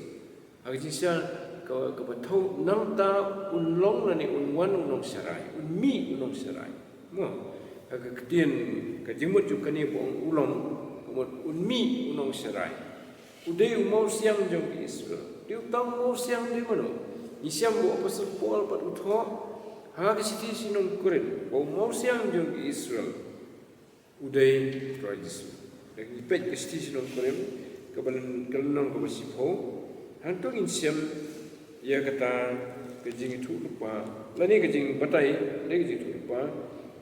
Ha ka jingshisha ka, kaba thoh, nangta un long lane un wan u nongsharai, un mih u nongsharai. Mo, ha ka ktien ka jingmut jong kane ba ong u long, ka mut un mih u nongsharai. U dei u mawsiang jong ki Israel. Te uta u mawsiang u dei mano? Ngi shem ba u Apostol Paul pat u thoh ha ka shithi sha ki nong Korinth ba u mawsiang jong ki Israel u dei u Trai Jisu. Te ngi peit ka shithi sha ki nong Korinth, kaba lyn-, ka lynnong kaba shiphew. Hangto ngin shem ïa kata ka jingïathuhlypa, lane ka jingbatai, lane ka jingïathuhlypa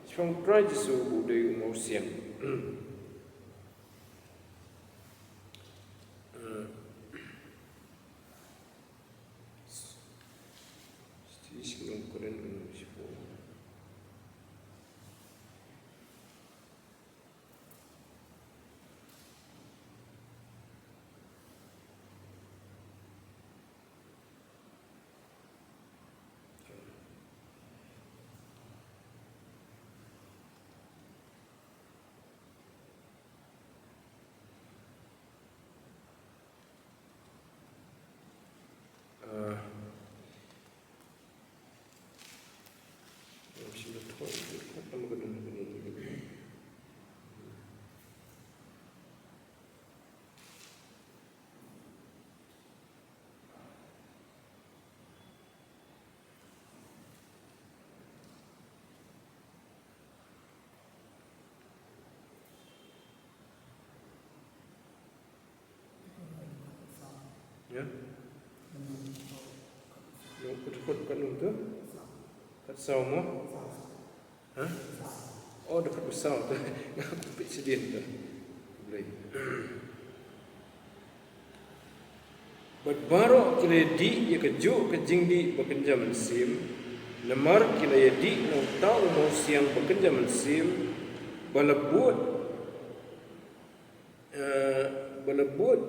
shaphang u Trai Jisu ba u dei u mawsiang. Eh, shithi sha ki nong Korinth, ka lynnong shiphew. Ah. Ya. Katno tu? Khatsaw mo? Ha? Oh, da khatsaw tu. Nga peit shadien tu. Blei. Bad baroh ki la ïadih ïa kajuh ka jingdih ba kynja mynsiem, namar ki la ïadih na uta u mawsiang ba kynja mynsiem, ba la bud, eh, ba la bud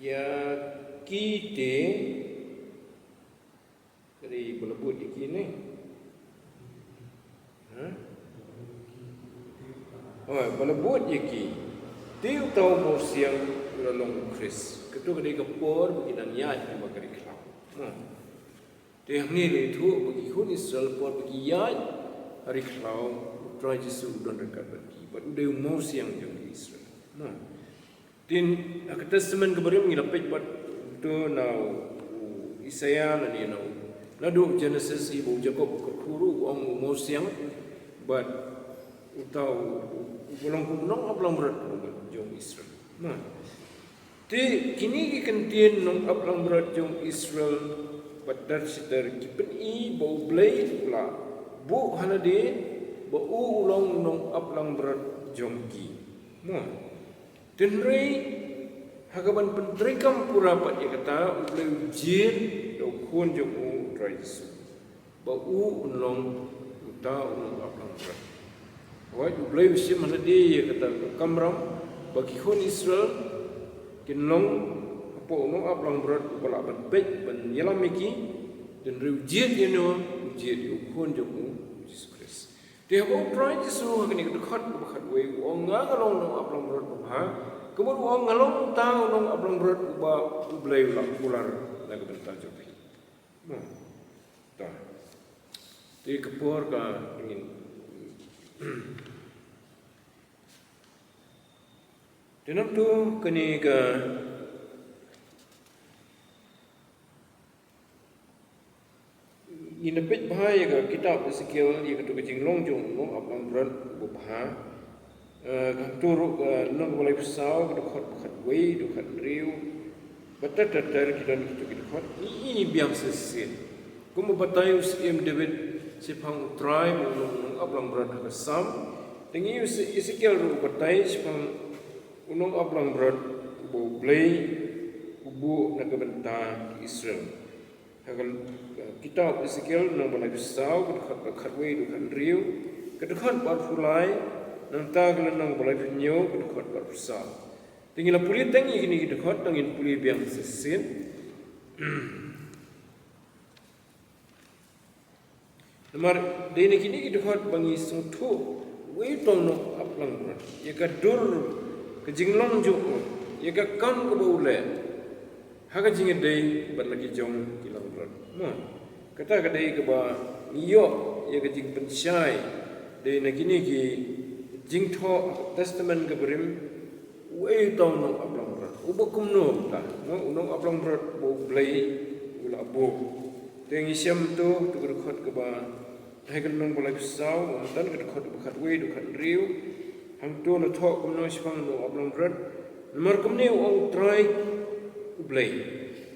ïa ki te, ka dei ba la bud ïa ki ne? Ha? Oh, ba la bud ïa ki. Te uta u mawsiang u la long u Khrist. Kato ka dei ka por ba ki dang ïaid ha ka ri khlaw. Ha. Te hangne la ïathuh ba ki khun Israel por ba ki ïaid ha ri khlaw, u Trai Jisu u don ryngkat bad ki. Bad u dei u mawsiang jong ki Israel. Ha. Te ha ka Testament kaba rim ngi la peit bad to na u Isaiah lane na u, naduh Genesis, i ba u Jakob u kyrkhu ruh u ong u mawsiang bad uta u, u, u long kum u nongap langbrot jong Israel. Mo. Te kine ki kyntien nongap langbrot jong Israel bad ter shi ter ki pyni ba U Blei u la buh ha lade ba u u long u nongap langbrot jong ki. Mo. Hynrei ha kaban pyntreikam pura pat ïa kata, U Blei u jied ïa u khun jong u, u Trai Jisu, ba u un long uta u nongap langbrot. Hooid, U Blei u shim ha lade ïa kata ka kamram ba ki khun Israel kin long hapoh u nongap langbrot uba lah ban peit ban ïalam ïa ki. Hynrei u jied ïano? U jied ïa u khun jong u, u Jisu Khrist. Te haba U Trai Jisu ha kane ka dkhot kaba khatwei u ong, nga nga long u nongap langbrot babha, ka mut u ong nga long uta u nongap langbrot uba U Blei u la kular na ka bynta jong phi. Mo. Ta. Te ka por ka ngin. Te namar tu kane ka Ngin ïa peit bha ïa ka kitab Ezekiel, ïa kato ka jinglong jong u nongap langbrot uba bha. Eh, hangto ruh ka lynnong kaba laiphew saw, ka dkhot ba khatwei, dkhot hynriew. Bad ter ter ter ki don kito ki dkhot, ngi i biang shisien. Kumba batai u Syiem David shaphang U Trai ba u long u nongap langbrot ha ka Salm, te ngi i u Ezekiel ruh batai shaphang u nongap langbrot uba U Blei u buh na ka bynta ki Israel. Ha ka, eh, kitab Ezekiel lynnong ba laiphew saw, ka dkhot ba khatwei, dkhot hynriew, ka dkhot ba arphew lai, nangta ka lynnong ba laiphew hynñiew, ka dkhot ba arphew saw. Te ngi la pule tang ïa kine ki dkhot, tang ngin pule biang shisien. Namar dei na kine ki dkhot ba ngi sngewthuh uwei u nongap langbrot, ïa ka dur ka jinglong jong u, ïa ka kam kaba u leh ha ka jingïadei bad la ki jong ki langbrot. Mo, kata ka dei kaba ngi ïoh ïa ka jingpynshai. Dei na kine ki jingthoh Testament kaba rim, uei uta u nongap langbrot, uba kumno uta, mo, u nongap langbrot uba U Blei u la buh. Te ngi shem to, to ka dkhot kaba, ha ka lynnong ba laiphew saw, mynta ka dkhot ba khatwei, dkhot hynriew. Hangto la thoh kumno shaphang u nongap langbrot. Namar kumne u ong U Trai U Blei,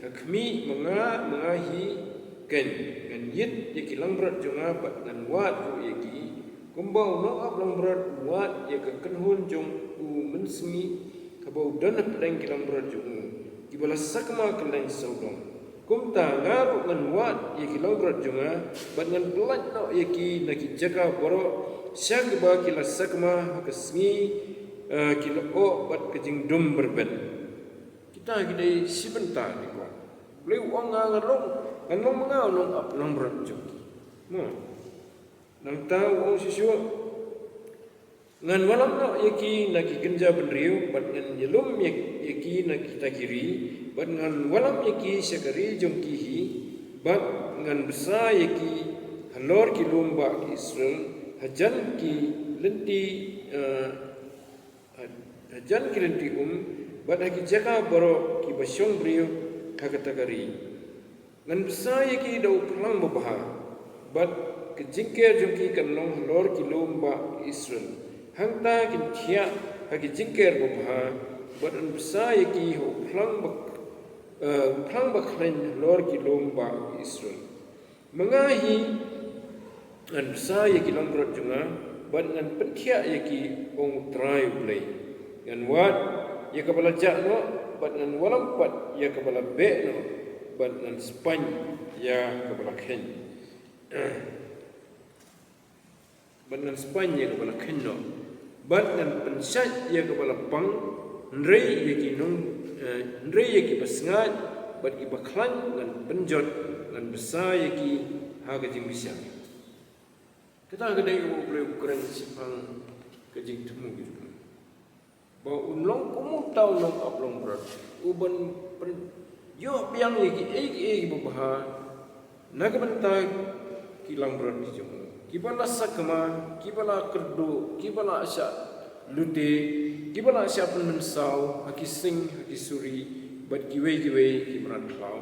ha khmih ma nga, ma nga hi kein, ngan ïit ïa ki langbrot jong nga bad ngan wad ruh ïa ki. Kumba u nongap langbrot u wad ïa ka kynhun jong u mynsngi, kaba u don hapdeng ki langbrot jong u, kiba la sakma kylleng sawdong. Kumta nga ruh ngan wad ïa ki langbrot jong nga, bad ngan pyllait noh ïa ki na ki jaka baroh, sha kiba ki la sakma ha ka sngi, eh, ki lyoh bad ka jingdum byrben. Kita ki dei shi bynta ki kwah. Blei u ong nga ngan long, ngan long ma nga u nongap langbrot jong ki. Mo. Nangta u ong shisha, ngan wallam noh ïa ki na ki kynja bynriew, bad ngan ïalum ïa, ïa ki na kita ki ri, bad ngan wallam ïa ki sha ka ri jong ki hi, bad ngan bsa ïa ki halor ki lum bah ki Israel, hajan ki lynti, eh, ha, hajan ki lynti um, bad ha ki jaka baroh kiba shong briew ha kata ka ri. Ngan bsa ïa ki da u phlang babha, bad ka jingker jong ki kan long halor ki lum bah Israel. Hangta kin thiah ha ki jingker babha, bad ngan bsa ïa ki ha u phlang ba, eh, u phlang ba khleiñ halor ki lum ba u Israel. Ma nga hi ngan bsa ïa ki langbrot jong nga, bad ngan pynthiah ïa ki, ong U Trai U Blei. Ngan wad ïa kaba la jah noh, bad ngan wallam pat ïa kaba la beh noh, bad ngan spaiñ ïa kaba la kheiñ. Bad ngan spaiñ ïa kaba la kheiñ noh, bad ngan pynshait ïa kaba la pang, hynrei ïa ki nong, eh, hynrei ïa kiba sngaid bad kiba khlaiñ ngan pynjot, ngan bsa ïa ki ha ka jingbishar. Kata ka dei U Blei u kren shaphang ka jingthmu jong u. Ba un long kum uta u nongap langbrot uban pyn-, ïoh biang ïa kiei kiei kiba bha na ka bynta ki langbrot ki jong u, kiba la sakma, kiba la kyrduh, kiba la shah lute, kiba la shah pynmynsaw ha ki sing, ha ki suri, bad kiwei kiwei ki mrad khlaw.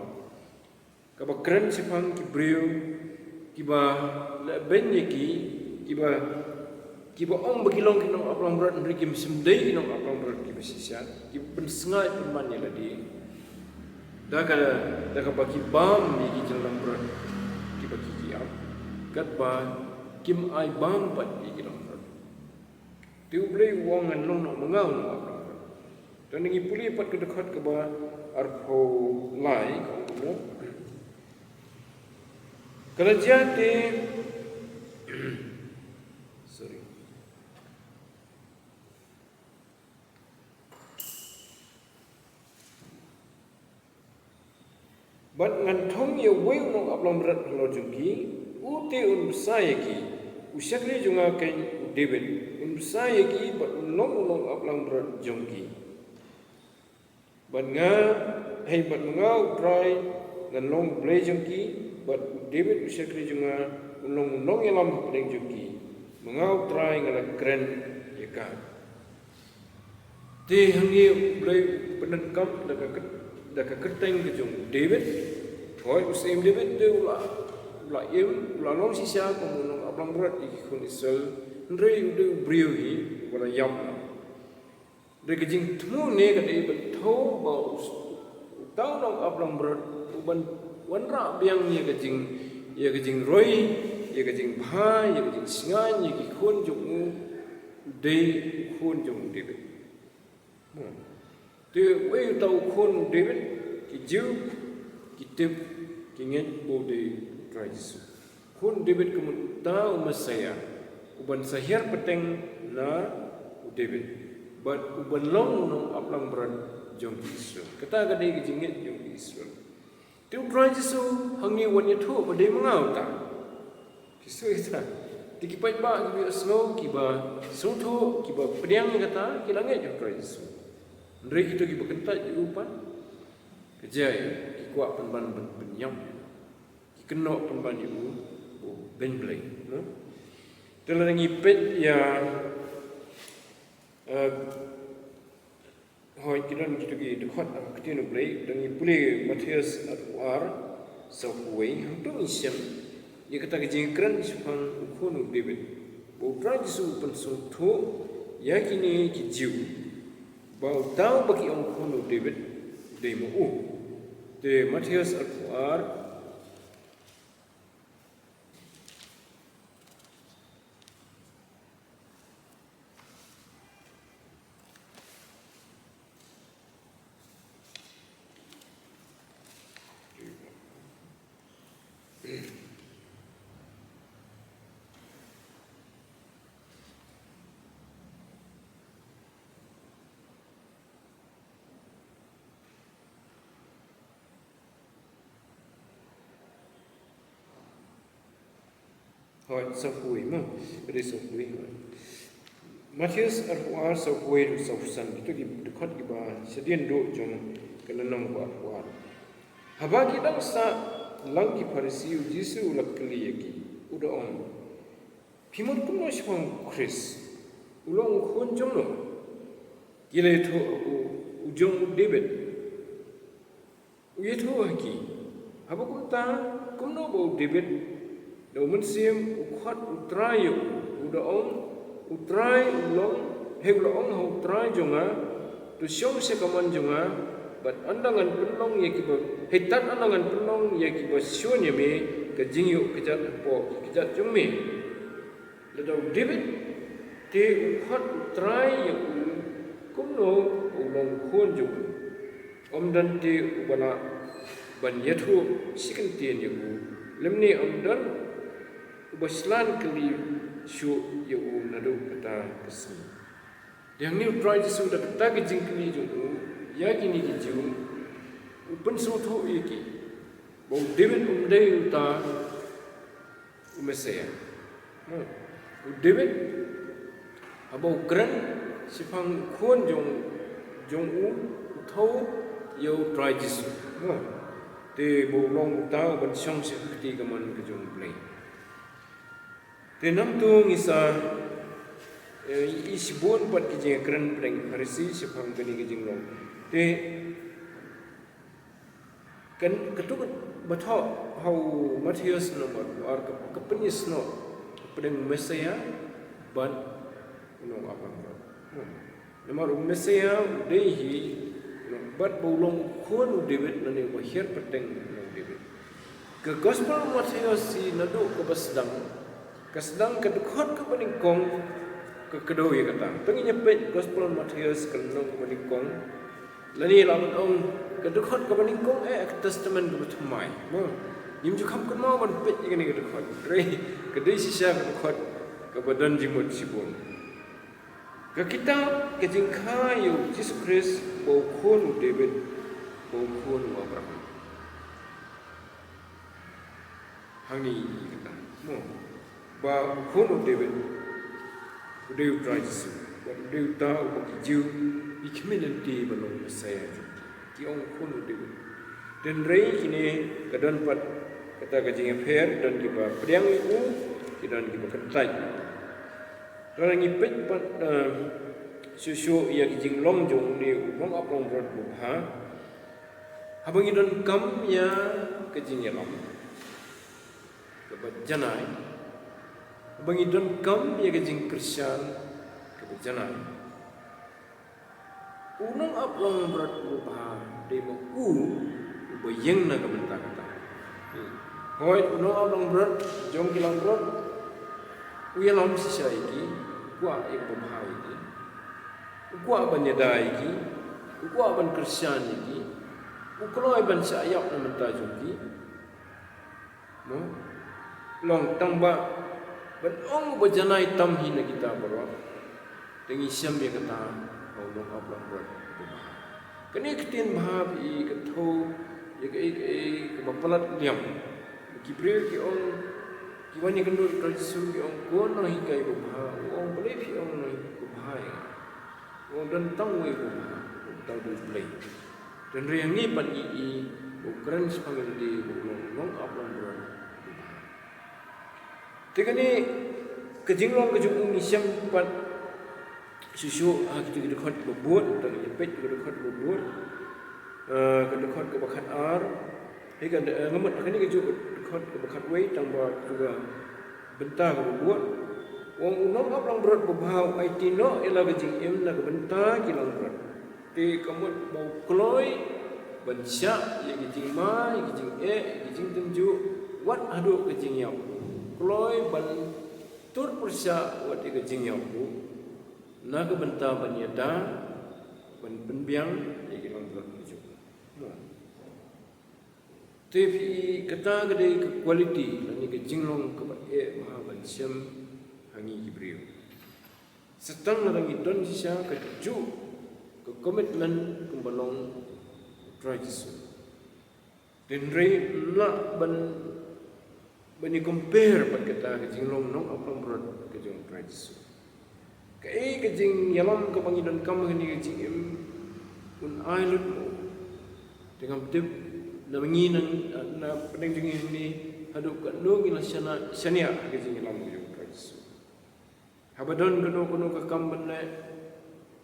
Kaba kren shaphang ki briew kiba lehbeiñ ïa ki, kiba, kiba ong ba ki long ki nongap langbrot, hynrei kim shym dei ki nongap langbrot kiba shisha, kiba pynsngaid pynban ïa lade da ka, da kaba ki bam ïa ki jinglambrot kiba ki, ki ap, katba kim ai bam pat ïa ki langbrot. Te U Blei u ong, ngan long noh ma nga u nongap langbrot. Te ngi pule pat ka dkhot kaba arphew lai, ka ong kumno? Ka la jia te, sorry. Bad ngan thung ïa uwei u nongap langbrot halor jong ki, u te un bsa ïa ki, u shakri jong nga keiñ u David, un bsa ïa ki, bad un long u nongap langbrot jong ki. Bad nga, hei, bad ma nga U Trai ngan long U Blei jong ki, bad u David u shakri jong nga un long u nongïalam hapdeng jong ki. Ma nga U Trai nga la kren ïa ka. Te hangne U Blei u pyndonkam da ka kyr-, da ka kyrteng ka jong u David. Hooid, u syiem David te u la, u la im, u la long shisha kum u nongap langbrot ïa ki khun Israel. Hynrei u dei u briew hi uba la ïap. Hynrei ka jingthmu ne ka dei ban thew ba u, uta u nongap langbrot uban wanrah biang ïa ka jing, ïa ka jingroi, ïa ka jingbha, ïa ka jingsngain ïa ki khun jong u, u dei u khun jong u David. Hmm. Te uei uta u khun u David? Ki Jiw ki tip, ki ngeit ba u dei u Trai Jisu. Khun u David ka mut uta u Messaïah uban sa hiar pateng na u David, bad uban long u nongap langbrot jong ki Israel. Kata ka dei ka jingngeit jong ki Israel. Te u Trai Jisu hangne u wan ïathuh ba dei ma nga uta. Ki sngewthuh ita. Te ki paidbah kiba ïohsngew, kiba sngewthuh, kiba pdiang ïa kata, ki la ngeit ïa u Trai Jisu. Hynrei kito kiba kyntait ïa u pat, ka jia, ki kwah pynban ban pynïap, ki kynnoh pynban ïa u ba u beiñ Blei, no? Te lada ngi peit ïa, eh, hooid, ki don kito ki dkhot ha ka Ktien U Blei, lada ngi pule Mathaios arphew ar, sawphew wei, hangto ngin shem ïa kata ka jingkren shaphang u khun u David, ba u Trai Jisu u pynsngewthuh ïa kine ki Jiw ba uta uba ki ong khun u David u dei ma u. Te Mathaios arphew ar, Hooid, sawphew wei mo. Ka dei sawphew wei, hooid. Mathaios arphew ar, sawphew wei haduh sawphew san. Kito ki dkhot kiba shadien duh jong ka lynnong ba arphew ar. Haba ki dang sah lang ki Pharisi, u Jisu u la kylli ïa ki, u da ong, phi mut kumno shaphang u Khrist? U long u khun jong no? Ki la ïathuh, u, u jong u David. U ïathuh ha ki, haba kumta, kumno ba u David, da u Mynsiem, u khot U Trai ïa u, u da ong, U Trai u long, hei u la ong ha U Trai jong nga, to shong sha kamon jong nga, Bad ynda ngan pynlong ïa kiba, hynda ynda ngan pynlong ïa kiba shun ïa me ka jingïoh kjat hapoh ki kjat jong me. Lada u David te u khot u Trai ïa u, kumno u long khun jong u? Ym don te uba lah ban ïathuh shi kyntien ïa u, lymne ym don uba shlad kylli shuh ïa u naduh kata ka sngi. Te hangne u Trai Jisu da kata ka jingkylli jong u ïa kine ki Jiw, u pynsngewthuh ïa ki ba u David um dei uta u Messiah. Hmm. U David, haba u kren shaphang u khun jong, jong u, u thew ïa u Trai Jisu. Hmm. Te ba u long uta uban shong sha ka kti kamon ka jong U Blei. Te nangta ngi sa, eh, ïohi shibun pat ki jingkren pdeng Pharisi shaphang kane ka jinglong. Te kan, katto katne ba thoh ha u Mathaios lynnong ba ar ka, ka pynïasnoh pdeng u Messiah bad u nongap langbrot. Hmm. Namar u Messiah u dei hi, bad ba u long u khun u David, lane uba hiar pateng u David. Ka Gospel u Mathaios hi naduh kaba sdang, ka sdang ka dkhot kaba nyngkong ka kdew ïa kata. Te ngin ïa peit Gospel u Mathaios ka lynnong kaba nyngkong. Lane lah ban ong ka dkhot kaba nyngkong eh ka Testament kaba thymmai. Mo, ngim ju kham kynmaw ban peit ïa kane ka dkhot. Hynrei ka dei shisha ka dkhot kaba don jingmut shibun. Ka kitab ka jingkha ïa u Jisu Khrist, ba u khun u David, ba u khun u Abraham. Hangne i kata, mo, ba u khun u David u dei u Trai Jisu, bad u dei uta uba ki Jiw ki khmih lynti ba long Messiah jong ki. Ki ong u khun u David. Hynrei kine ka don pat kata ka jingïapher, don kiba pdiang ïa u, ki don kiba kyntait. Te ngi peit pat, eh, shuh shuh ïa ki jinglong jong une u nongap langbrot babha. Haba ngi donkam ïa ka jingïalam kaba janai, haba ngi donkam ïa ka jingkyrshan kaba janai, u nongap langbrot babha dei ma u uba ïeng na ka bynta kata. Hooid, u nongap langbrot jong ki langbrot u ïalam shisha ïa ki, u kwah ïa kaba bha ïa ki, u kwah ban ïada ïa ki, u kwah ban kyrshan ïa ki, u kloi ban shah ïap na bynta jong ki. Mo? Long tang ba ban ong ba janai tam hi na kita baroh. Te ngi shem ïa kata ha u nongap langbrot babha. Kane ka ktien bha phi i ka thew ïa kaei kaei kaba palat liang. Ki briew ki ong, ki wan ïakynduh u Trai Jisu ki ong, ko nonghikai babha, u ong, balei phi ong nonghikai babha ïa nga? U ong, don tang uwei uba bha, uta u dei U Blei. Hynrei hangne pat ngi i ba u kren shaphang lade ba u long nongap langbrot babha. Te kane ka jinglong ka jong u ngi shem pat shuh shuh ha kito ki dkhot ba bud, tang ïa peit ki dkhot ba bud. Eh, ka dkhot kaba khatar. Hei ka, eh, nga mut kane kajuh ka dkhot kaba khatwei tang ba kajuh ka bynta kaba bud. U ong u nongap langbrot babha u aiti noh ïa la ka jingim na ka bynta ki langbrot. Te ka mut ba u kloi ban shah ïa ki jingma, ïa ki jingeh, ïa ki jingtynjuh, wat haduh ka jingïap. Kloi ban tur pyrshah wat ïa ka jingïap ruh na ka bynta ban ïada, ban pynbiang ïa ki langbrot ki jong u. Te phi i kata ka dei ka quality lane ka jinglong kaba eh bha ban shem ha ngi ki briew. Sa tang lada ngi don shisha kajuh ka commitment kumba long u Trai Jisu. Hynrei ym lah ban, ban ïa compare bad kata ka jinglong nongap langbrot ka jong u Trai Jisu. Kaei ka jingïalam kaba ngi donkam ha kane ka jingim un ai lut ma u. Te ngam tip na ngi na, na pdeng jong ngi hangne haduh katno ngi la shaniah, shaniah ha ka jingïalam ka jong u Trai Jisu. Haba don kano kano ka kam ban leh,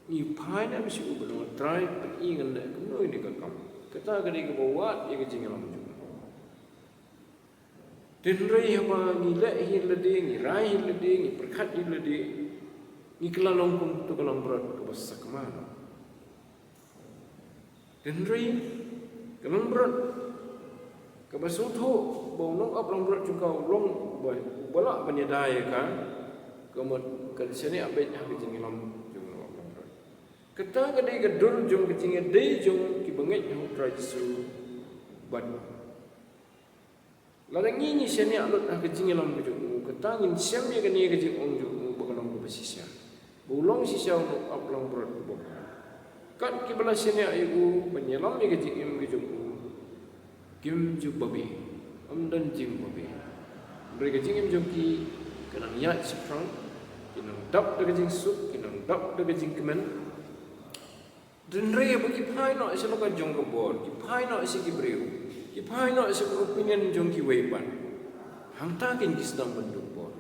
ngi phai ne em sha u ban ong, Trai, pyni ngan leh kumno ine ka kam. Kata ka dei kaba wad ïa ka jingïalam jong u. Hynrei haba ngi leh hi lade, ngi rai hi lade, ngi pyrkhat hi lade, ngi kylla long kum uto ka langbrot kaba sakma. Hynrei ka langbrot kaba sngewthuh ba u nongap langbrot jong ka u long uba, uba lah ban ïada ïa ka, ka mut kan shaniah beit ha ka jingïalam jong u nongap langbrot. Kata ka dei ka dur jong ka jingïadei jong ki bangeit ha u Trai Jisu bad lada ngi ngi shaniah lut ha ka jingïalam ka jong u, kata ngin shem ïa kane ka jingong jong u ba ka long kaba shisha, ba u long shisha u nongap langbrot uba bha. Kat kiba la shaniah ïa u ban ïalam ïa ka jingim ka jong u, kim ju babe, ym don jingbabe. Hynrei ka jingim jong ki ka nang ïaid shaphrang, ki nang dap da ka jingsuk, ki nang dap da ka jingkmen. Hynrei ba ki phai noh sha la ka jong ka bor, ki phai noh sha ki briew, ki phai noh sha ka opinion jong kiwei pat, hangta kin ki sdang ban duh bor.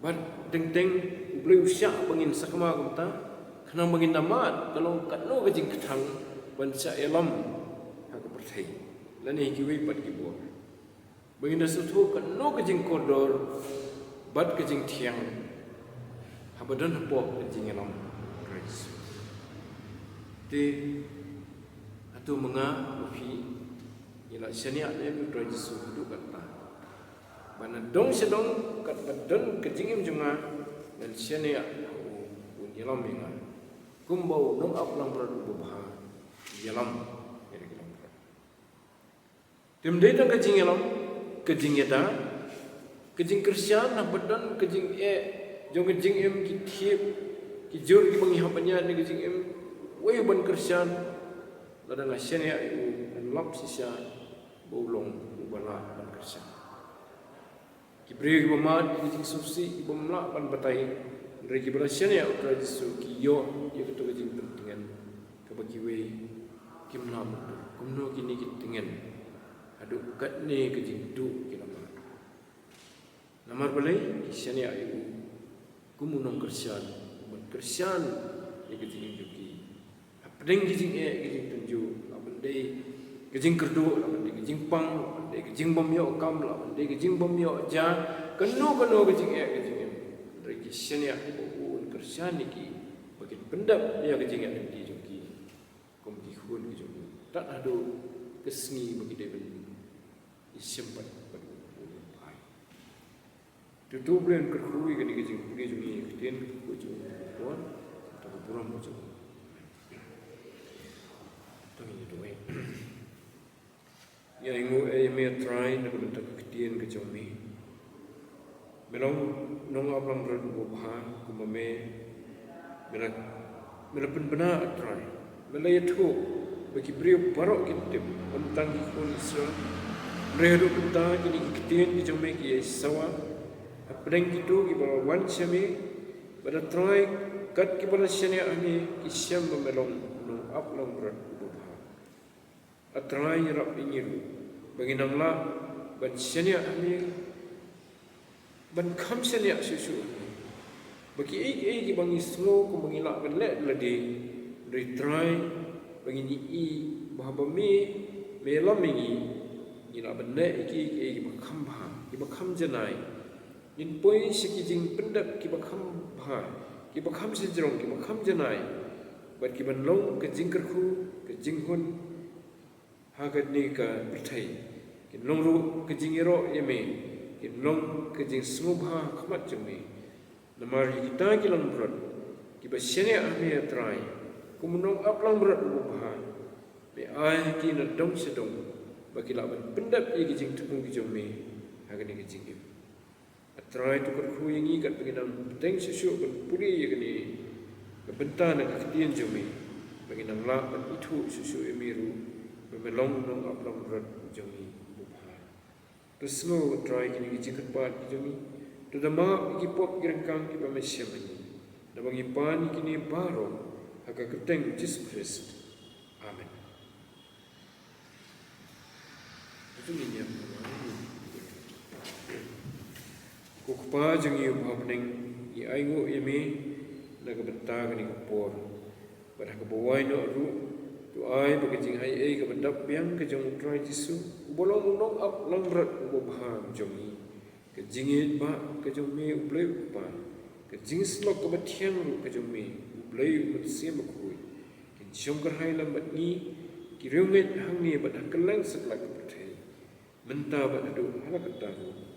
Bad teng teng U Blei u shah ba ngin sakma kumta, khnang ba ngin da mad ka long katno ka jingkthang ban shah ïalam ha ka pyrthei lane kiwei pat ki bor. Ba ngin da sngewthuh katno ka jingkordor bad ka jingthiang haba don hapoh ka jingïalam Khrist. Te hato ma nga ma phi ngi la shaniah lem ïa u Trai Jisu haduh katta, ba nadong shadong katba don ka jingim jong nga ngan shaniah ha u, un ïalam ïa nga kumba u nongap langbrot uba bha ïalam ïa ki langbrot. Te ym dei tang ka jingïalam, ka jingïada, ka jingkyrshan, haba don ka jingeh jong ka jingim, ki thiep ki jur kiba ngi hap ban ïaid ha ka jingim, wei ban kyrshan. Lada nga shaniah ïa u, ngan lap shisha ba u long uba lah ban kyrshan. Ki briew kiba mad ïa ka jingsngewsih, kiba ym lah ban batai, hynrei kiba la shaniah ïa u Trai Jisu ki ïoh ïa kato ka jingpyntngen kaba kiwei kim lah ban duh. Kumno kine ki tngen haduh katne ka jingduh ki la mad? Namar balei? Ki shaniah ïa u kum u nongkyrshan, ban kyrshan ïa ka jingim jong ki. Hapdeng ki jingeh, ki jingtynjuh, lah ban dei ka jingkyrduh, lah ban dei ka jingpang, lah ban dei ka jingbymïoh kam, lah ban dei ka jingbymïoh ja, kano kano ka jingeh ka jingim, hynrei ki shaniah ba u un kyrshan ïa ki ba kin pyndep ïa ka jingïaid lynti jong ki kum ki khun ki jong u, tad haduh ka sngi ba ki dei ban ïashem pat bad u. Te to U Blei un kyrkhu ïa kane ka jingpule jong ngi, ïa ka ktien ka jong u, to ka burom ka jong u. To ngin ïa duwai. Ngi ainguh ïa me, A Trai, na ka bynta ka ktien ka jong me. Me long nongap langbrot uba bha, kumba me, me la, me la pynbna, A Trai. Me la ïathuh ba ki briew baroh kin tip, ym tang ki khun Israel, hynrei haduh mynta kine ki ktien ki jong me ki ïai sawa hapdeng kito kiba wan sha me, bad A Trai, kat kiba la shaniah ha me ki shem ba me long nongap langbrot uba bha. A Trai, ïarap ïa ngi ruh ba ngin nang lah ban shaniah ha me, ban kham shaniah shuh shuh ha me, ba kiei kiei kiba ngi sngew kumba ngi lah ban leh da lade, hynrei Trai, ba ngin ïohi ba haba me, me ïalam ïa ngi, ngi lah ban leh ïa kiei kiei kiba kham bha, kiba kham janai. Ngin poi sha ki jingpyndep kiba kham bha, kiba kham shajrong, kiba kham janai, bad ki ban long ka jingkyrkhu, ka jinghun ha kane ka pyrthei. Kin long ruh ka jingïaroh ïa me, kin long ka jingsngewbha ha khmat jong me. Namar ïa kita ki langbrot kiba shaniah ha me, A Trai, kum u nongap langbrot uba bha, me ai ha ki nadong shadong ba ki lah ban pyndep ïa ki jingthmu ki jong me ha kane ka jingim. A Trai, to kyrkhu ïa ngi katba ngi nang bteng shuh shuh ban pule ïa kane ka bynta na ka ktien jong me, ba ngi nang lah ban ithuh shuh shuh ïa me ruh ba me long nongap langbrot jong ngi uba bha. To sngew, A Trai, kine ki jingkyrpad ki jong ngi. To da map ïa ki pop ki ryngkang kiba me shem ha ngi. Naba ngi pan ïa kine baroh ha ka kyrteng Jisu Khrist. Amen. Ko Kpa jong ngi uba ha bneng, ngi ainguh ïa me na ka bynta kane ka por. Bad ha kaba wai noh ruh, to ai ba ka jingaiei kaba dap biang ka jong U Trai Jisu, uba long u nongap langbrot uba bha jong ngi, ka jingïeit bah ka jong me U Blei U Kpa, ka jingsyllok kaba thiang ruh ka jong me U Blei U Mynsiem Bakhuid, kin Shongkyrhai lem bad ngi, ki riewngeit hangne bad ha kylleng satlak ka pyrthei, mynta bad haduh hala katta ruh.